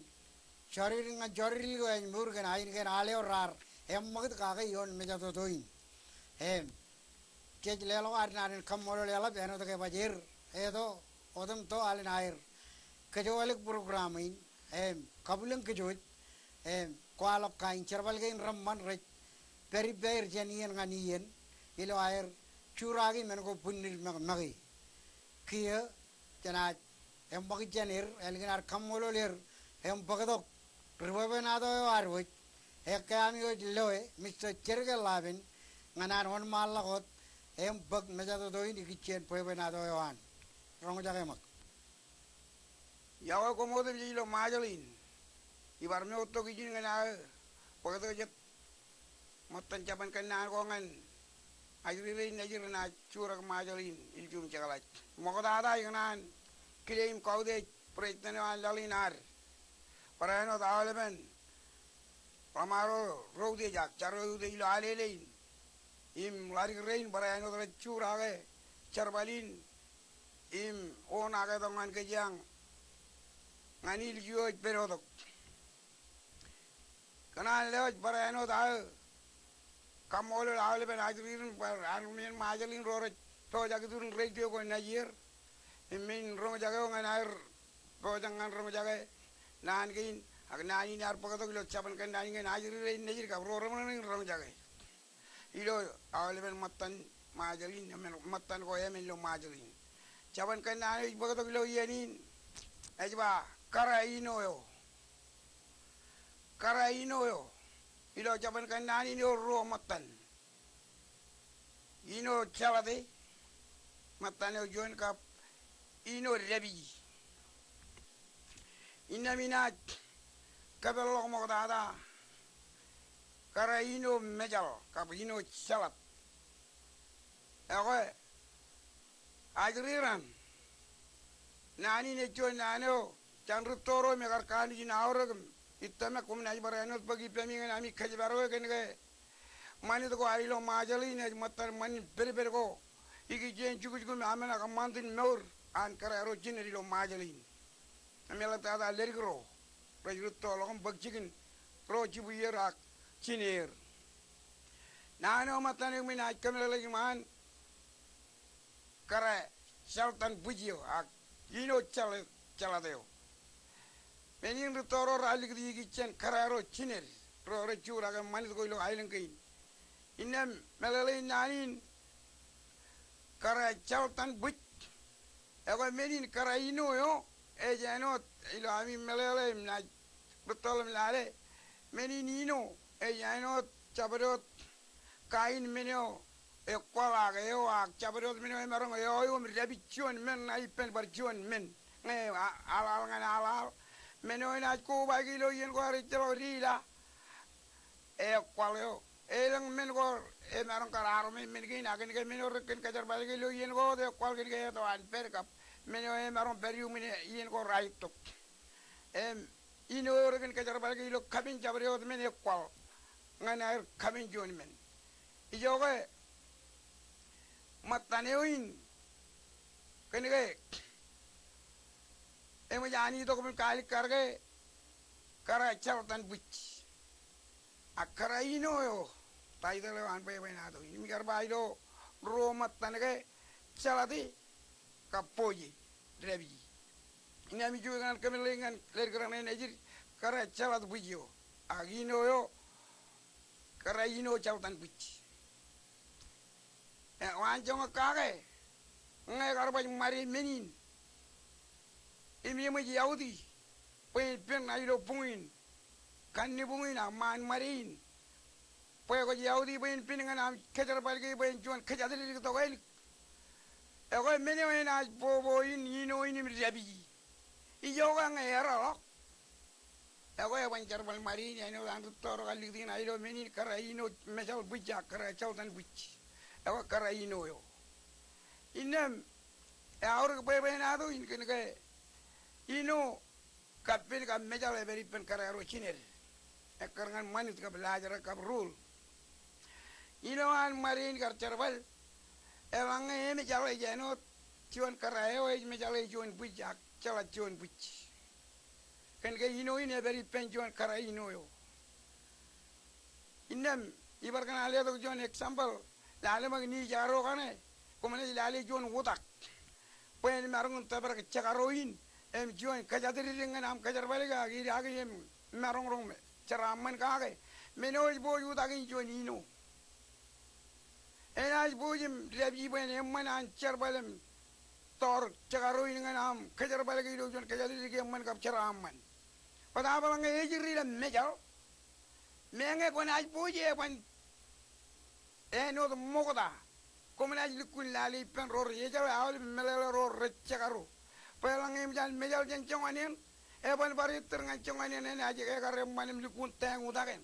jọridik ñan jọridik eo ej mour kōn ain kōn al eo raar eṃṃakūt kake ioon mejatoto in. Im jej leḷọk ad naan in kaṃṃoolol eḷap āinwōt ke baj er eto otemto alen aer kōjwōj ḷọk program in im kabwilōñ kōjwōj im kwaḷọk kain jerbal kein reṃṃan rej pād ippāer jān iien ñan iien ilo aer juraaki men ko bwinnid ṃakṃake. Kiiō jenaaj eṃṃakūt jān er ālikin ad kaṃṃoolol er im bōktok ri bwebwenato eo ad wōj, ekkā ami wōj loe, Mister Jerke Laban, ñan an wōnṃaanḷọk wōt im bōk mejatoto in ikijjien bwebwenato eo an. Roñjake ṃōk. Iọkwe koṃ otemjej ilo Ṃajeḷ in. Ibar mour tok ijin ñan aō bōktok jet ṃōttan jabōn kōnnaan ko ñan ajri rein nejid renaaj jurak Ṃajeḷ in ilju im jekḷaj. Ṃoktata ikōṇaan kile im kautiej president eo an laḷ in ad, barāinwōt aolepen ḷōṃaro ro utiej ak jar ro utiej ilo alele in im ḷadik rein barāinwōt rej jurake jerbal in im oṇaake tok ñan kōjeañ ñan ilju eo ej pād tok. Kōṇaan lewōj barāinwōt aō kaṃṃoolol aolepen ajri rein bar armej in Ṃajeḷ in ro rej pojak iturin radio ko najier im men in roñjake eo ñan aer pojak ñan roñjake naan kein ak naan in ear bōktok ilo jabōn kōnnaan in ñan ajri rein nejid kab ro reṃōṇōṇō in roñjake ilo aolepen ṃōttan Ṃajeḷ in, ṃōttan ko emān ilo Ṃajeḷ in. Jabōn kōnnaan eo ij bōktok ilo iien in ej ba kōrā ino eo. Kōrā ino eo. Ilo jabōn kōnnaan in eo ruo ṃōttan. Ino jeḷate, ṃōttan eo juon kab ino dāpiji. Innām inaaj kōpeḷḷọk ṃoktata kōrā ino mejaḷ kab ino jeḷat. Ekwe ajri raṇ, naan in ej juon naan eo jān rūtto ro im ekar kanooj in aorōk im ij tōmak koṃ naaj barāinwōt bōk ippemi ñan ami kōjparoe kōn ke ṃanit ko ad ilo Ṃajeḷ in ej ṃōttan ṃanit pedped ko ikijjien jukjuk im amān ak ṃantin mour an kōrā ro jined ilo Ṃajeḷ in. Im eḷaptata ledik ro rej rūttoḷọk im bōk jikin ro jibwier ak jineer. Naan eo ṃōttan eo im inaaj kōmeḷeḷeik iṃaan kōrā jeḷtan bwij eo ak ino jeḷ, jeḷat eo. Men in rūtto ro raar likūti ikijjien kōrā ro jined ro rej jurake ṃanit ko ilo aelōñ kein. Innām meḷeḷein naan in kōrā jeḷtan bwij. Ekwe men in kōrā ino eo ej āinwōt ilo ami meḷeḷe im naaj rūttoḷọk im lale. Men in ino ej āinwōt jabdewōt kain men eo ekwōḷ ak eo ak jabdewōt men eo emaroñ eo eo im dāpij juon men ṇa ippān bar juon men. Ñe a, aḷaḷ ñan aḷaḷ. Men eo enaaj kobaik ilo iien ko ad ejjeḷọk dealer. Ekwōḷ eo. Elōñ men ko emaroñ kar armej men kein ak kōn ke men eo rekōn kōjerbal ke ilo iien ko wōt ekwōḷ kōn ke eto an pād kab men eo emaroñ pād iuṃwin iien ko raar itok. Im ino eo rekōn kōjerbal ke ilo kapen jabdewōt men ekwōḷ ñan aer kapen juon men. Ijoke ṃōttan eo in kōn ke eṃōj an itok im kaalikkar ke kōrā jeḷtan bwij. Ak kōrā ino eo, taitōḷ eo an bwebwenato in im ikar ba ilo ruo ṃōttan ke jeḷate kab boje, dāpiji. Innām ij jutak ñan kōmeḷeḷeik ñan ledik raṇe nejid kōrā jeḷat bwij eo. Ak ino eo kōrā ino jeḷtan bwij. E, waanjoñak kake ñe ekar baj ṃade men in im eṃōj eọti bwe en pen ṇa ilo buñ in, kannibuñ in ak ṃaan ṃade in. Bwe kwōj eọti bwe en pen ñan aṃ kōjerbal ke bwe en juon kōjatdikdik tokālik. Ekwe men eo enaaj bobo in ino in im dāpiji. Ijoke ñe ereḷọk, ekwe eban jerbal ṃade in āinwōt an rūtto ro kar likūti ṇa ilo men in kōrā ino mejaḷ bwij ak kōrā jeḷtan bwij. Ekwe kōrā ino eo. Innām eaorōk bwebwenato in kōn ke ino kappān kab mejaḷ epād ippān kōrā ro jined. Ekkar ñan ṃanit kab laajrak kab ruul. Ino an ṃade in kar jerbal, eḷaññe emejaḷ ej āinwōt juon kōrā eo ej mejaḷ e juon bwij ak jeḷat juon bwij. Kōn ke ino in ej pād ippān juon kōrā ino eo. Innām ibar kōṇaan letok juon example, lale ṃōk ni jekaro kaṇe, koṃ naaj lale juon utak bwe en maroñ in tōprak jekaro in im juon kōjatdikdik ñan aṃ kōjerbale ke ak idaake im maroñroñ me jeraaṃṃan kake. Men eo ej poj utak in juon ino. Enaaj poj im dāpij bwe en eṃṃan an jerbal im tọọr jekaro in ñan aṃ kōjerbale ke ilo juon kōjatdikdik eṃṃan kab jeraaṃṃan. Bōtaab eḷaññe ej ri ilem mejal, meñe kwōnaaj poj e ban āinwōt ṃokta, koṃ naaj lukkuun lale ippān ro rej ejjeḷọk aolep meḷeḷe ro rej jekaro. Bwe eḷaññe eṃōj an mejal jān joñan eṇ, eban bar ettōr ñan joñan eṇ enaaj ekar eṃṃan im lukkuun teiñ utak eṇ.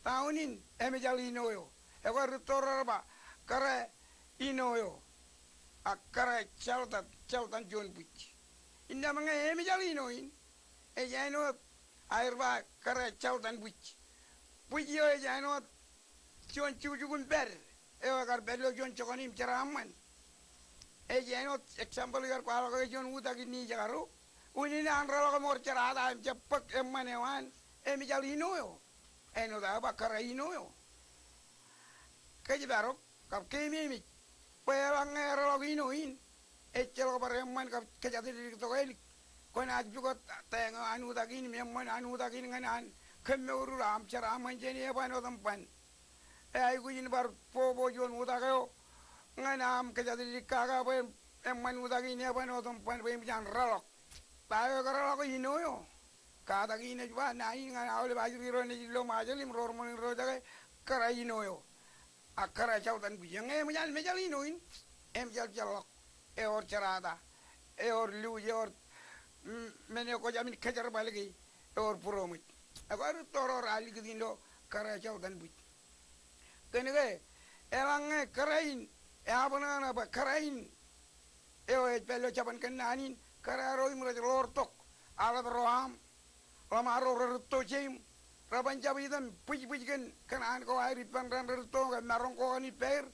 Ta unin emejal ino eo. Ekwe rūtto ro rej ba kōrā ino eo. Ak kōrā joltan, joltan juon bwij. Innām ñe emejal ino in ej āinwōt aer ba kōrā joltan bwij. Bwij eo ej āinwōt juon jukjuk im pād eo ekar pād ilo juon jokane im jeraaṃṃan. Ej āinwōt example ikar kwaḷọk ke juon utak in ni jekaro. Unin an reḷọk im wōr jerata im jab bōk eṃṃan eo an emejal ino eo. Āinwōt aō ba kōrā ino eo. Kōjparok kab keememej bwe eḷaññe ereḷọk ino in, ejjeḷọk bar eṃṃan kab kōjatdikdik tokālik. Kwōnaaj pukot teiñ eo an utak in im eṃṃan an utak in ñan an kōmmour ilo aṃ jeraaṃṃan jān eban otemban. Eaikuj in bar bobo juon utak eo ñan aṃ kōjatdikdik kake bwe eṃṃan utak in eban otemban bwe eṃōj an reḷọk. Ta eo ekar reḷọk? Ino eo. Katak in ej ba naan in ñan aolep ajri ro nejid ilo Ṃajeḷ im ro reṃool in ro jake, kōrā ino eo. Ak kōrā joltan bwij. Eñe eṃōj an mejal ino in, emejal ejjeḷọk. Ewōr jerata, ewōr luuj, ewōr, mm, men eo kwōj amin kōjerbal ke, ewōr būroṃōj. Ekwe rūtto ro raar likūt in ilo kōrā joltan bwij. Kōn ke eḷaññe kōrā in, eabṇōṇō bwe kōrā in eo ej pād ilo jabōn kōnnaan in, kōrā ro im rej ḷoortok aḷap ro aṃ, ḷōṃaro rerūtto jeiṃ, reban jab item bwijbwij kōn kōṇaan ko aer ippān ren rerūtto ke maroñ ko an ippāer.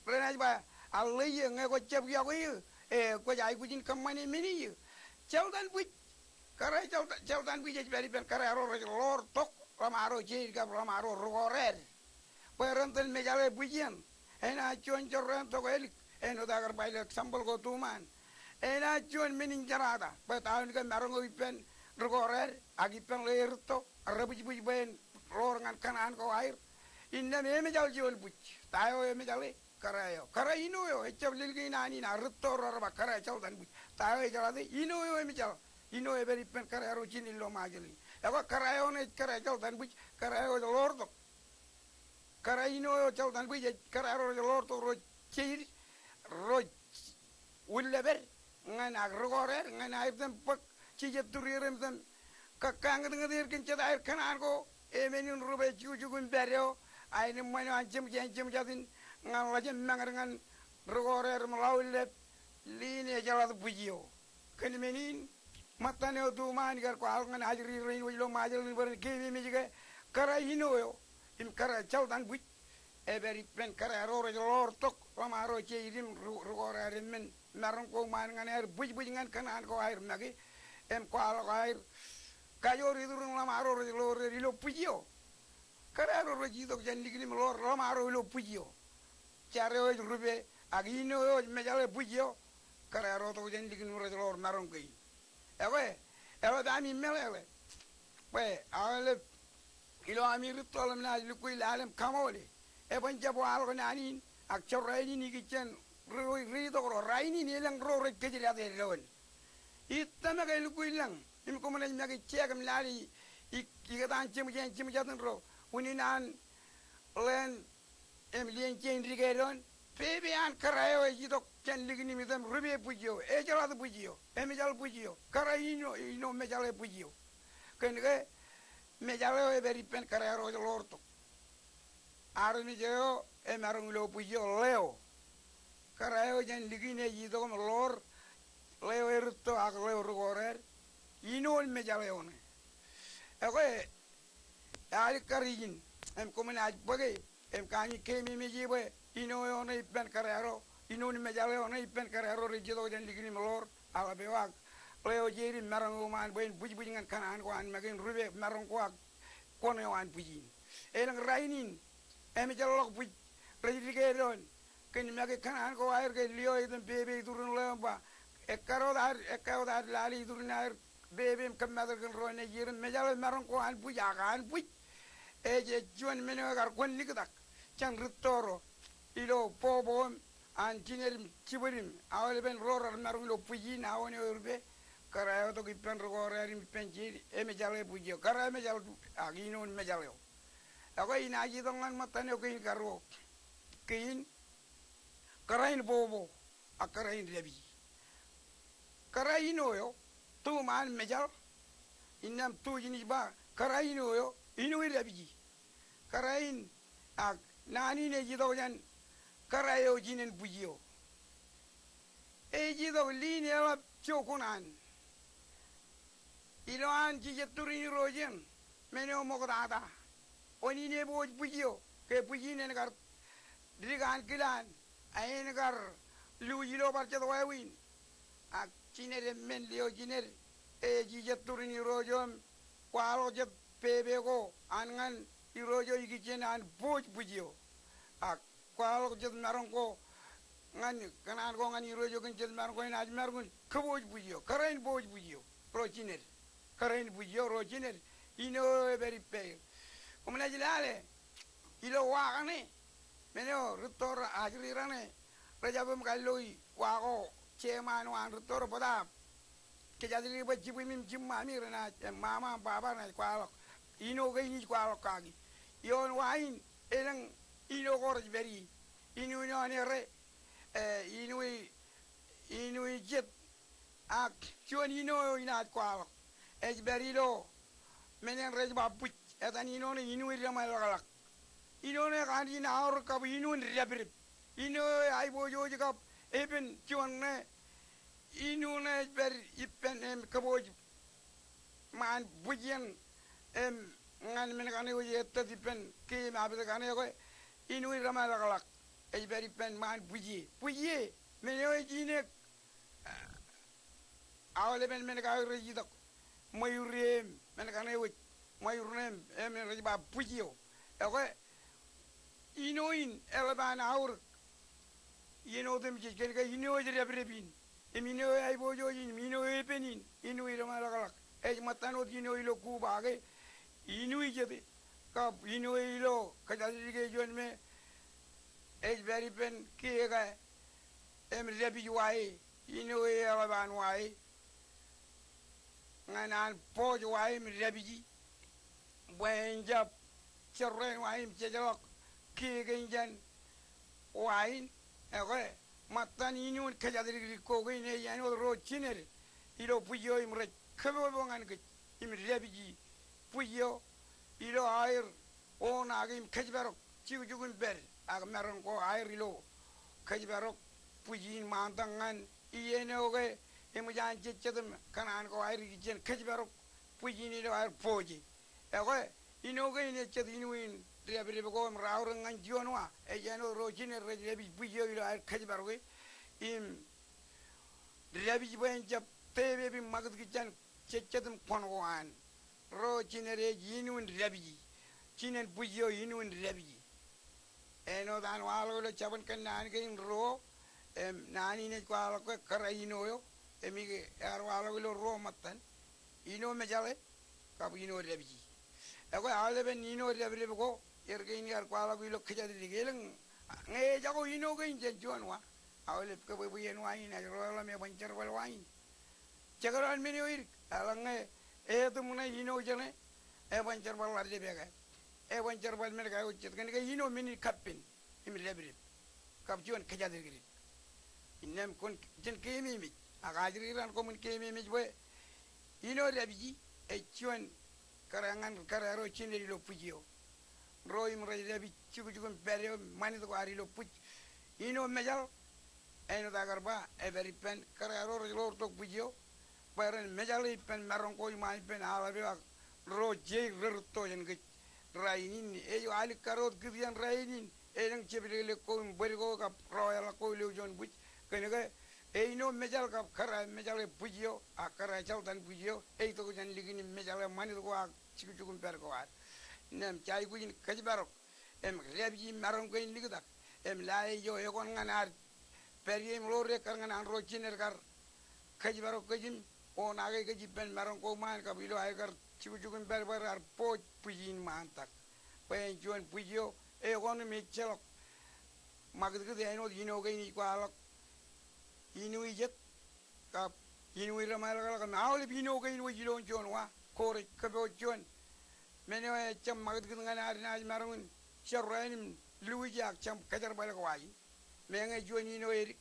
Renaaj ba, a ḷe ie ñe kwōj jab iọkwe ie, e kwōj aikuj in kōṃṃane men ie. Joltan bwij, kōrā joltan, joltan bwij ej pād ippān kōrā ro rej ḷoortok ḷōṃaro jeid kab ḷōṃaro rūkoraad. Bwe ren tōl mejale bwij eṇ. Enaaj juon jorrāān tokālik. Āinwōt aō kar ba ilo example ko tuṃaan. Enaaj juon men in jerata. Bwe ta in ke maroñ eo ippān rūkoraad ak ippān ḷe erūtto rej bwijbwij bwe en ḷoor ñan kōṇaan ko aer. Innām emejal juon bwij. Ta eo emejale? Kōrā eo. Kōrā ino eo. Ejjab lelōñ in an in, a rūtto ro rej ba kōrā joltan bwij. Ta eo ejeḷate? Ino eo emejal. Ino eo ej pād ippān kōrā ro jinen ilo Ṃajeḷ in. Ekwe kōrā eo ṇe ej kōrā joltan bwij, kōrā eo ej ḷoortok. Kōrā ino eo joltan bwij ej kōrā ro rej ḷoortok ro jeid, ro ullōpād ñan ak rūkoraad ñan aer item bōk jijet tūrier im item kōkkañūtñūt er kōn jet aer kōṇaan ko, e men in rupe jukjuk im pād eo, aenōṃṃan eo an jeṃjein jeṃjatōn ñan ḷajen mañōd ñan rūkoraad im ḷaullep, ḷein ejeḷate bwij eo. Kōn men in, ṃōttan eo tuṃaan ikar kwaḷọk ñan ajri rein wōj ilo Ṃajeḷ in bwe ren keememej ke kōrā ino eo im kōrā joltan bwij ej pād ippān kōrā ro rej ḷoortok ḷōṃaro jeid im rū-, rūkoraad im men maroñ ko ṃaan ñan aer bwijbwij ñan kōṇaan ko aer make im kwaḷọk aer kajoor iturin ḷōṃaro rej ḷoor er ilo bwij eo. Kōrā ro rej itok jān likin im ḷoor ḷōṃaro ilo bwij eo. Jar eo ej rupe ak ino eo ej mejale bwij eo. Kōrā ro tok jān likin im rej ḷoor maroñ kein. Ekwe, eḷap ami meḷeḷe bwe aolep ilo ami rūtto ḷōmṇak lukkuun lale im kaṃoole. Eban jab waḷọk naan in ak jorrāān in ikijjien ri-, ri-, riitok ro rainin elōñ ro rej kōjdate doon. Ij tōmak e lukkuun lōñ im koṃ naaj make jek im lale i-, i-, ikōtaan jeṃjein jeṃjatōn ro unin an ḷein im lien jein dike doon. Pepe an kōrā eo ej itok jān likin im item rupe bwij eo, ejeḷate bwij eo, emejal bwij eo, kōrā ino, ino mejale bwij eo. Kōn ke mejal eo ej pād ippān kōrā ro rej ḷoortok. Armej eo emaroñ ilo bwij eo ḷeo. Kōrā eo jān likin ej itok im ḷoor ḷeo erūtto ak ḷeo rūkoraad. Ino in mejal eo ṇe. Ekwe, ealikkar ijin im koṃ naaj bōke im kami keememej e bwe ino eo ṇe ippān kōrā ro, ino in mejal eo ṇe ippān kōrā ro rej itok jān likin im ḷoor aḷap eo ak ḷeo jeid im maroñ eo ṃaan bwe en bwijbwij ñan kōṇaan ko an make in rupe maroñ ko ak kwōn eo an bwij in. Elōñ rainin, emejeḷḷọk bwij rej dike doon kōn make kōṇaan ko aer ke lio etan pepe iturin ḷeo im ba, ekkā wōt ad, ekkā wōt ad lale iturin aer pepe im kōmmatōr kōn ro nejid im mejaḷ eo maroñ ko an bwij ak an bwij. Ej, ej juon men eo ekar kwōn liktak jān rūtto ro ilo bobo im an jined im jibwid im aolepen ro rar maroñ ilo bwij in aoon eo erupe. Kōrā eo tok ippān rūkōrā im ippān jeid, emejaḷ e bwij eo. Kōrā emejaḷ ak inoon mejaḷ eo. Ekwe inaaj itok ñan ṃōttan eo kein karuo. Kein kōrā in bobo ak kōrā in dāpiji. Kōrā ino eo, tu ṃaan mejaḷ, innām tu jenaaj ba, kōrā ino eo, ino in dāpiji. Kōrā in, ak naan in ej itok jān kōrā eo jinen bwij eo. Ej itok lin eḷap jokuṇaan. Ilowaan jijet turin Irooj eṇ, men eo ṃoktata. Wōn in ebooj bwij eo, ke bwij in en kar dik ankilaan, a en kar luuj ilo bar jet wāween. Ak jined emān lio jined, ej jijet turin Irooj eo im kwaḷọk jet pepe ko an ñan Irooj eo ikijjien an booj bwij eo. Ak kwaḷọk jet maroñ ko ñan kōṇaan ko ñan Irooj eo kōn jet maroñ ko enaaj maroñ in kōbooj bwij eo. Kōrā in booj bwij eo, ro jined. Kōrā in bwij eo, ro jined. Ino eo epād ippāer. Koṃ naaj lale ilo wa kaṇe, men eo rūtto ro ajri raṇe, rej jab im kallowi wa ko, jeṃaan wa an rūtto ro bōtaab kōjatdikdik bwe jibwim im jiṃṃaami renaaj, ṃaṃa im baba renaaj kwaḷọk ino kein ij kwaḷọk kaki. Ioon wa in elōñ ino ko rej pād ie. Inu in eo an ere, e, inu in, inu in jet, ak juon ino eo inaaj kwaḷọk. Ej pād ilo men eṇ rej ba bwij. Etan ino ṇe inu in deṃaḷọkḷọk. Ino ṇe ekaanijin aorōk kab inu in dāpdep. Ino eo aiboojoj kab epen juon ṇe, inu ṇe ej pād ippān im kōbooj ṃaan bwij eṇ im ñan men kaṇe eo ej ettōt ippān keemapit kaṇe ekwe, inu in deṃaḷọkḷọk. Ej pād ippān ṃaan bwij e. Bwij e, men eo ej ineek aolepen men ko aer rej itok. Ṃweiur e im men kaṇe eo ej ṃweiur ṇe im, im rej ba bwij eo. Ekwe, ino in eḷap an aorōk. Iien otemjej kōnke ino eo ej dāpdep in, im ino eo aiboojoj in, im ino eo epen in, inu in deṃaḷọkḷọk. Ej ṃōttan wōt ino ilo kuba ke inu in jet e, kab ino eo ilo kōjatdikdik e juon me ej pād ippān kiiō ke im dāpij wa e, ino eo eḷap an wa e. Ñan an booj wa e im dāpiji bwe en jab jerrāān wa e im jejḷọk kiiō kein jān wa in. Ekwe, ṃōttan inu in kōjatdikdik ko kein ej āinwōt ro jined ilo bwij eo im rej kōpopo ñan kōj im dāpiji bwij eo ilo aer oṇaake im kōjparok jukjuk im pād, ak maroñ ko aer ilo kōjparok bwij in ṃaantak ñan iien eo ke eṃōj an jejjet im kōṇaan ko aer ikijjien kōjparok bwij in ilo aer booj e. Ekwe, ino kein ej jet inu in dāpdep ko im raorōk ñan juon wa, ej āinwōt ro jined rej dāpij bwij eo ilo aer kōjparok e, im dāpij bwe en jab tepep im ṃakūtkūt jān jejjet im kōṇ ko an. Ro jined ej inu in dāpiji. Jinen bwij eo inu in dāpiji. Āinwōt an waḷọk ilo jabōn kōnnaan kein ruo, im naan in ej kwaḷọk ke kōrā ino eo, im ikar waḷọk ilo ruo ṃōttan. Ino mejaḷ e, kab ino dāpiji. Ekwe aolepen ino dāpdep ko, er kein ikar kwaḷọk ilo kōjatdikdik e. Elōñ, ñe ejako ino kein jān juon wa, aolep kōbwebwe iien wa in, ej ro eḷap im eban jerbal wa in. Jekdọọn men eo edik, eḷaññe etum ṇe ino jeṇe, eban jerbal ḷaddepe ekaet. Eban jerbal men ko aikuj jet kōnke ino men in kappen im dāpdep kab juon kōjatdikdik. Innām kwōn jen keememej, ak ajri raṇ koṃwin keememej bwe ino dāpiji ej juon kōrā ñan kōrā ro jined ilo bwij eo. Ro im rej dāpij jukjuk im pād eo im ṃanit ko ad ilo bwij. Ino mejaḷ, āinwōt aō kar ba, epād ippān kōrā ro rej ḷoor tok bwij eo bwe ren mejaḷ e ippān maroñ ko iṃaan ippān aḷap eo ak ro jeid rerūtto jān kōj. Rainin ej alikkar wōt kūtjān rainin, elōñ jepdekdek ko im bōd ko kab ro eḷak ko ilo juon bwij. Kōnke Eino mejaḷ kab kōrā mejaḷ e bwij eo, ak kōrā ejjeḷ taan bwij eo, ej itok jān likin im mejaḷ e ṃanit ko ak jukjuk im pād ko ad. Innām jej aikuj in kōjparok im dāpij im maroñ kein liktak im lale ijo ekwe ñan ad pād ie im ḷoor ekkar ñan an ro jined kar kōjparok kōj im onaake kōj ippān maroñ ko ṃaan kab ilo aer kar jukjuk im pād bwe raar bōk bwij in ṃaantak. Bwe en juon bwij eo ekwe im ejjeḷọk ṃakūtkūt āinwōt ino kein ij kwaḷọk Inui jet kab Inui Deṃaelōkḷọk im aolep ino kein wōj ilo juon wa ko rej kōpooj juon men eo ejjab ṃakūtkūt ñan ad naaj maroñ in jerọen im lewōj ak jab kōjerbal ko wa in. Meñe juon ino edik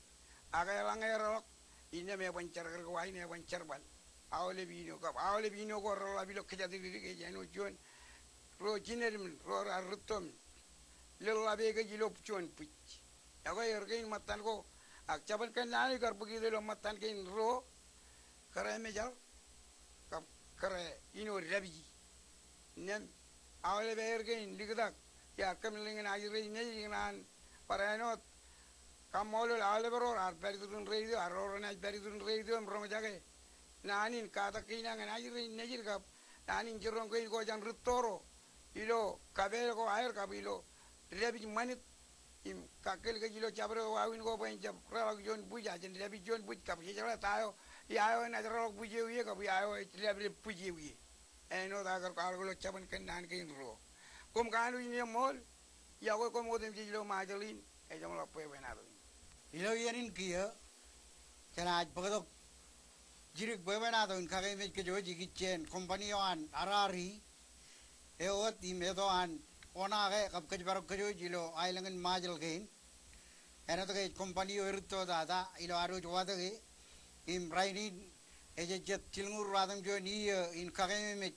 ak eḷaññe erḷọk, innām eban jerkar ko wa in, eban jerbal. Aolep ino kab aolep ino ko reḷḷap ilo kōjatdikdik ej āinwōt juon ro jined im ro raar rūtto im lōḷḷap e kōj ilo juon bwij. Ekwe er kein ṃōttan ko ak jabōn kōnnaan eo ikar bōk ilo ṃōttan kein ruo, kōrā mejaḷ kab kōrā ino dāpij. Innām aolep aer kein liktak iar kōmālōtlōñ in ajri nejid ikōṇaan bar āinwōt kaṃṃoolol aolep ro raar pād iturin reitio, ak ro renaaj pād iturin reitio im roñjake naan in katak kein ñan ajri nejid kab naan in jiroñ kein ko jān rūtto ro ilo kapeel ko aer kab ilo dāpij ṃanit im kakkōl kōj ilo jabdewōt wāween ko bwe en jab reḷọk juon bwij, a jen dāpij juon bwij kab jejeḷā ta eo, ia eo enaaj reḷọk bwij eo ie kab ia eo ej dāpdep bwij eo ie. Āinwōt aō kar kwaḷọk ilo jabōn kōnnaan kein ruo. Koṃ kanooj in eṃṃool, iọkwe koṃ otemjej ilo Ṃajeḷ in, ejeṃḷọk bwebwenato in. Ilo iien in kiiō, jenaaj bōktok jidik bwebwenato in kakememej kōj wōj ikijjien company eo an R R E eo wōt im eto an onaake kab kōjparok kōj wōj ilo aelōñ in Ṃajeḷ kein. Āinwōt ke ej company eo erūttotata ilo ad wōj watōke im rainin ej ejjet jilñuul ruwatimjuon iiō in kakememej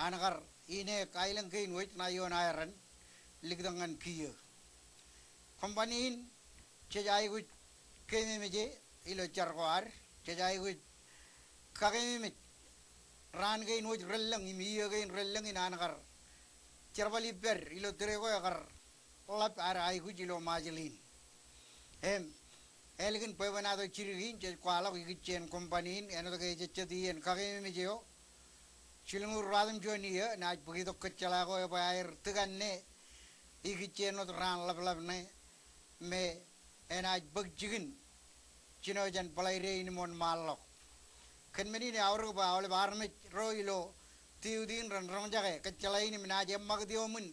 an kar ineek aelōñ kein wōj ṇa ioon aeran liktak ñan kiiō. Company in jej aikuj kememeje ilo jar ko ad, jej aikuj kakememej raan kein wōj relōñ im iiō kein relōñ in an kar jerbal ippād ilo tōre ko ekar ḷap ad aikuj ilo Ṃajeḷ in. Im ālikin bwebwenato jidik in jej kwaḷọk ikijjien company in āinwōt ke ej ejjet iien kakememej eo, jilñuul ruwatimjuon iiō naaj bōk itok kōjjeḷā ko ebwe aer tikanne ikijjien wōt raan ḷapḷap ṇe me enaaj bōk jikin jino jān Bōḷaide in im wōnṃaanḷọk. Kōn men in eaorōk bwe aolep armej ro ilo tiuti in ren roñjake kōjjeḷā in im naaj eṃṃakūt eoṃwin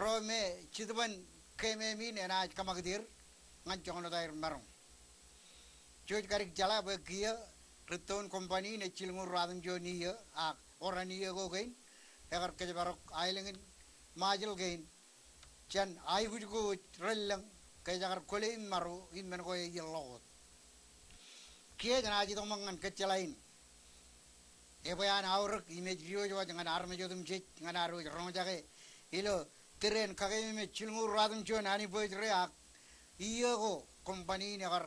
ro me jetōb in keemem in enaaj kōṃakūt er ñan joñan wōt aer maroñ. Jej kadik jeḷā bwe kiiō rūtto in company in ej jilñuul ruwatimjuon iiō ak oran iiō ko kein ekar kōjparok aelōñ in Ṃajeḷ kein jān aikuj ko wōj relōñ ke ejekar kwōle im maro im men ko eḷḷọk wōt. Kiiō jenaaj itok ṃōk ñan kōjjeḷā in ebwe an aorōk im ej diwōjwōj ñan armej otemjej ñan ad wōj roñjake ilo tōre in kakememej jilñuul ruwatimjuon anniversary ak iiō ko company in ekar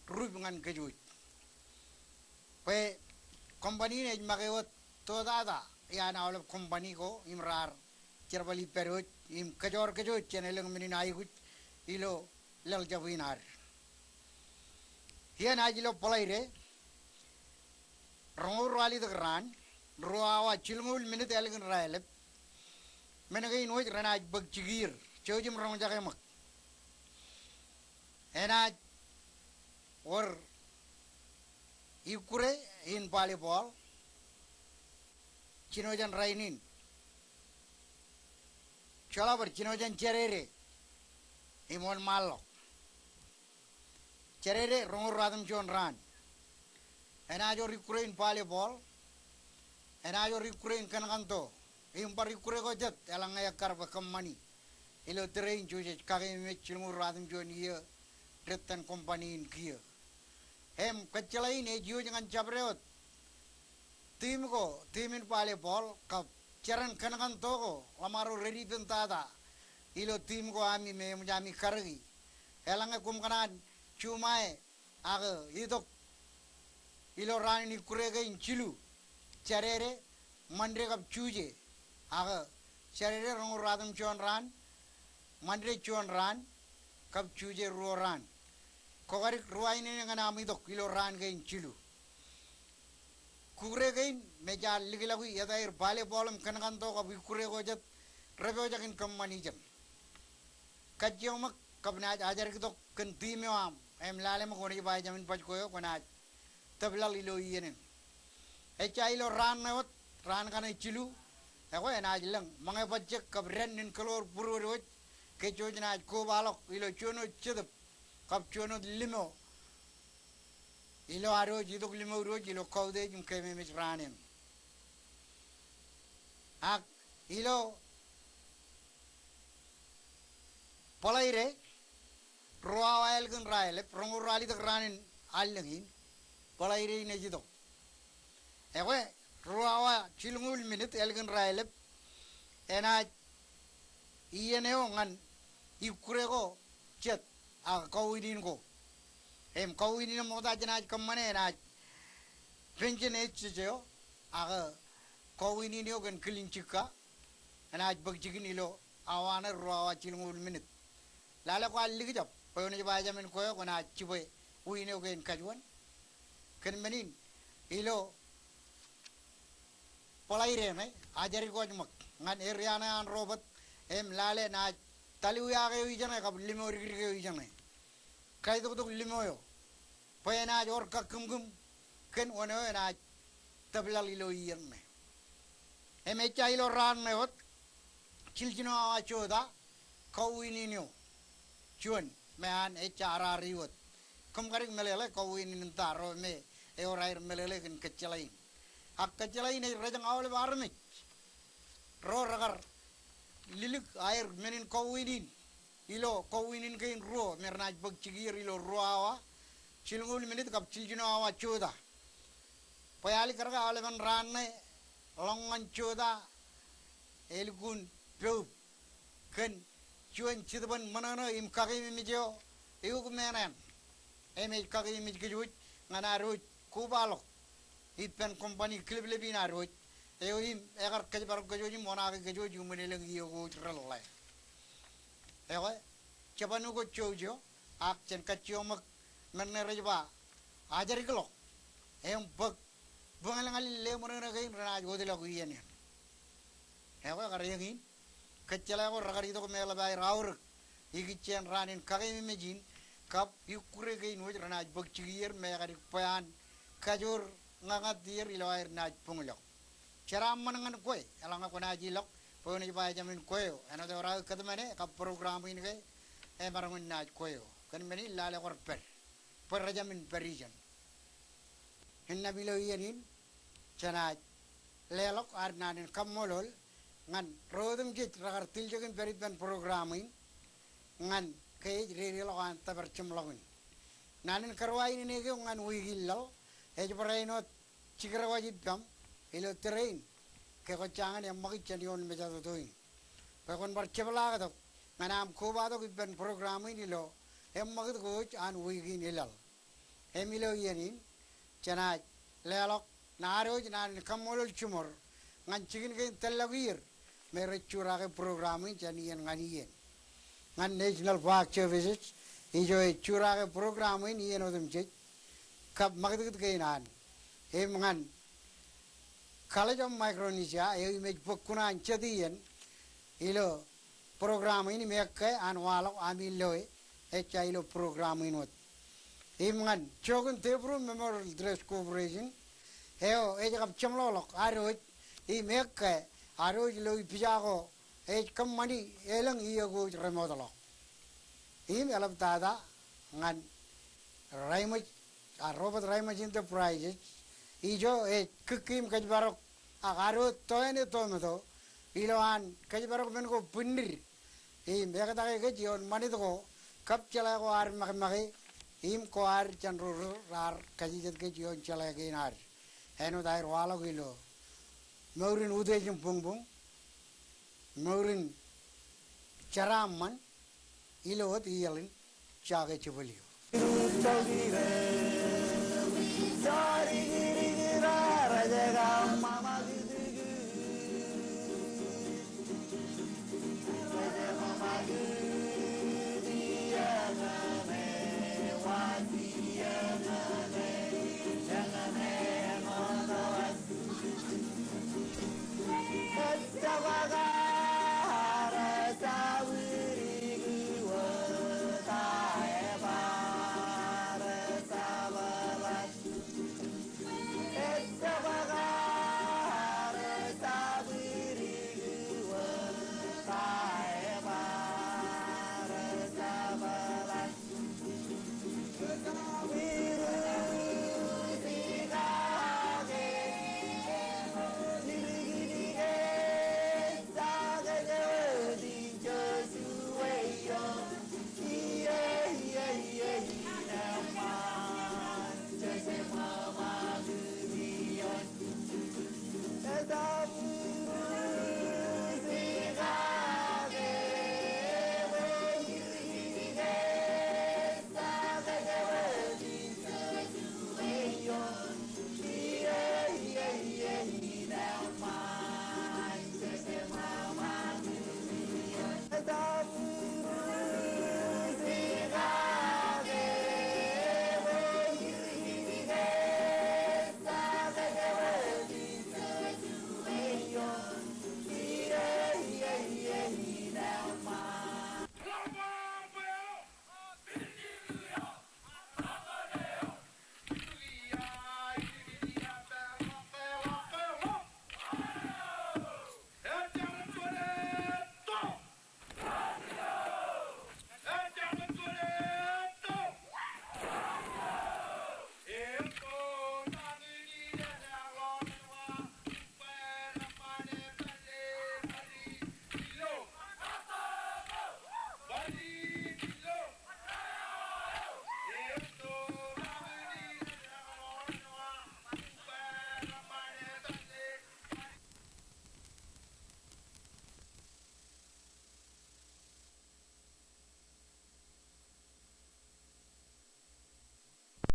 rup ñan kōj wōj. Bwe company in ej make wōt totata iaan aolep company ko im raar jerbal ippād wōj im kōjoor kōj wōj jān elōñ men in aikuj ilo laḷ jab in ad. Iien eo ilo Bōḷaide, roñoul ruwalitōk raan, ruo awa jilñuul minit ālikin raelep, men kein wōj renaaj bōk jikier, jouj im roñjake ṃōk. Enaaj wōr ikkure in volleyball jino jān rainin. Joḷọk bar jino jān Jādede im wōnṃaanḷọk. Jādede roñoul ruwatimjuon raan. Enaaj wōr ikkure in volleyball. Enaaj wōr ikkure in kōnkanto. Im bar ikkure ko jet eḷaññe ekkar bwe kōṃṃani ilo tōre in jej kakeememej jilñuul ruwatimjuon iiō dettan company in kiiō. Im kōjjeḷā in ej iwōj ñan jabdewōt team ko, team in volleyball kab jeran kōnkanto ko ḷōṃaro rej ippān tata ilo team ko ami me eṃōj ami karōki. Eḷaññe koṃ kōṇaan juṃae ak itok ilo raan in ikkure kein jilu, Jādede, Ṃande kab Juje, ak Jādede roñoul ruwatimjuon raan, Ṃande juon raan, kab Juje ruo raan. Kwō kadik ruwainene ñan aṃ itok ilo raan kein jilu. Kukure kein me jaar likḷọk i, ej aer volleyball im kōnkanto kab ikkure ko jet repojak in kōṃṃan ijeṇ. Kajjioñ ṃōk kab naaj ajerakitok kōn team eo aṃ im lale ṃōk kwōnaaj ba ijāmin baj kwe eo kwōnaaj tōpḷọk ilo iien in. Ejja ilo raan ṇe wōt, raan kaṇe jilu, ekwe enaaj lōñ ṃōñā bajjek kab dān in kōḷoor būruod wōj, kōj wōj naaj kobaḷọk ilo juon wōt jetōb kab juon wōt limo ilo ad wōj itok limour wōj ilo kautiej im keememej raan in. Ak ilo Bōḷaide, ruo awa ālikin raelep, roñoul ralitōk raan in allōñ in, Bōḷaide in ej itok. Ekwe, ruo awa jilñuul minit ālikin raelep, enaaj iien eo ñan ikkure ko jet ak kauwinin ko. Im kauwinin eo ṃokta jenaaj kōṃṃane enaaj pension ejjeje eo, ak kauwinin eo kōn kilin jikka, enaaj bōk jikin ilo awa ṇe ruo awa jilñuul minit. Lale kwaar likjab bwe kwōnaaj ba ijāmin kwe eo kwōnaaj jibwe win eo kein kajuon. Kōn men in ilo Bōḷaide ṇe, ajerik wōj ṃōk ñan area ṇe an Robert, im lale naaj taliwiak eo ijeṇe kab limo dikdik eo ijeṇe. Kaitoktok limo eo bwe enaaj wōr kakkūmkūm kōn wōn eo enaaj tōpḷọk ilo iien ṇe. Im ejja ilo raan ṇe wōt, jiljino awa jota, kauwinin eo juon me an ejja arari wōt. Kōm kadik meḷeḷe kauwinin in ta ro me ewōr aer meḷeḷe kōn kōjjeḷā in. Ak kōjjeḷā in ej rōjañ aolep armej ro rekar lilik aer men in kauwinin ilo kauwinin kein ruo me renaaj bōk jikier ilo ruo awa jilñuul minit kab jiljino awa jota. Bwe alikkar ke aolepen raan ṇe ḷọk ñan jota, elukkuun poub kōn juon jetōb in ṃōṇōṇō im kakememej eo eok men eṇ. Im ej kakememej kōj wōj ñan ad wōj kobaḷọk ippān company kileplep in ad wōj eo im ekar kōjparok kōj wōj im oṇaake kōj wōj iuṃwin elōñ iiō ko wōj relōḷḷā. Ekwe, jabdewōt jouj eo, ak jen kajjioñ ṃōk men ṇe rej ba ajerikḷọk im bōk bōñalñalin leṃōṇōṇō kein renaaj wōtlọk iien in. Ekwe, kar eñin, kōjjeḷā ko rekar itok im eḷap aer aorōk ikijjien raan in kakememej in kab ikkure kein wōj renaaj bōk jikier me ekadik bwe an kajoor ñañat ier ilo aer naaj buñḷọk. Jeraaṃṃan ñan kwe, eḷaññe kwōnaaj ilọk bwe kwōnaaj ba ijāmin kwe eo, āinwōt ewōr aō kōtmāne kab program in ke emaroñ in naaj kwe eo. Kōn men in lale kwaar pād bwe rejāmin pād ijeṇ. Innām ilo iien in, jenaaj leḷọk ad naan in kaṃṃoolol ñan ro otemjej rekar tiljek in pād ippān program in ñan ke ej dedeḷọk an tōpar jeṃḷọkin. Naan in karuwainene keok ñan wiik in laḷ, ej barāinwōt jikdewōj ippaṃ ilo tōre in ke kwōj jañin eṃṃakūt jān ioon mejatoto in bwe kwōn bar jepḷaaktok ñan aṃ kobatok ippān program in ilo eṃṃakūt ko wōj an wiik in ilaḷ. Im ilo iien in, jenaaj leḷọk naan wōj naan in kaṃṃoolol jiṃor ñan jikin kein tōllọk ier me rej jurake program in jān iien ñan iien. Ñan National Park Services, ijo ej jurake program in iien otemjej kab ṃakūtkūt kein an. Im ñan College of Micronesia, eo im ej bōk kuṇaan jet iien ilo program in im ekkā an waḷọk ami loe ejja ilo program in wōt. Im ñan Joachim deBrum Memorial Trust Corporation, eo ej kab jeṃḷọkḷọk ad wōj im ekkā ad wōj ilo ipija ko ej kōṃṃani elōñ iiō ko wōj remootḷọk. Im eḷaptata ñan Raimōj, a, Robert Raimōj Enterprises, ijo ej kūkki im kōjparok ak ad wōj toene tometo ilo an kōjparok men ko bwinnid im ektake kōj ioon ṃanit ko kab jeḷā ko ad make make im ko ad jān ro raar kajijet kōj ioon jeḷā kein ad. Āinwōt aer waḷọk ilo mour in utiej im buñbuñ, mour in jeraaṃṃan, ilo wōt iiaḷ in Jake Jibwilio.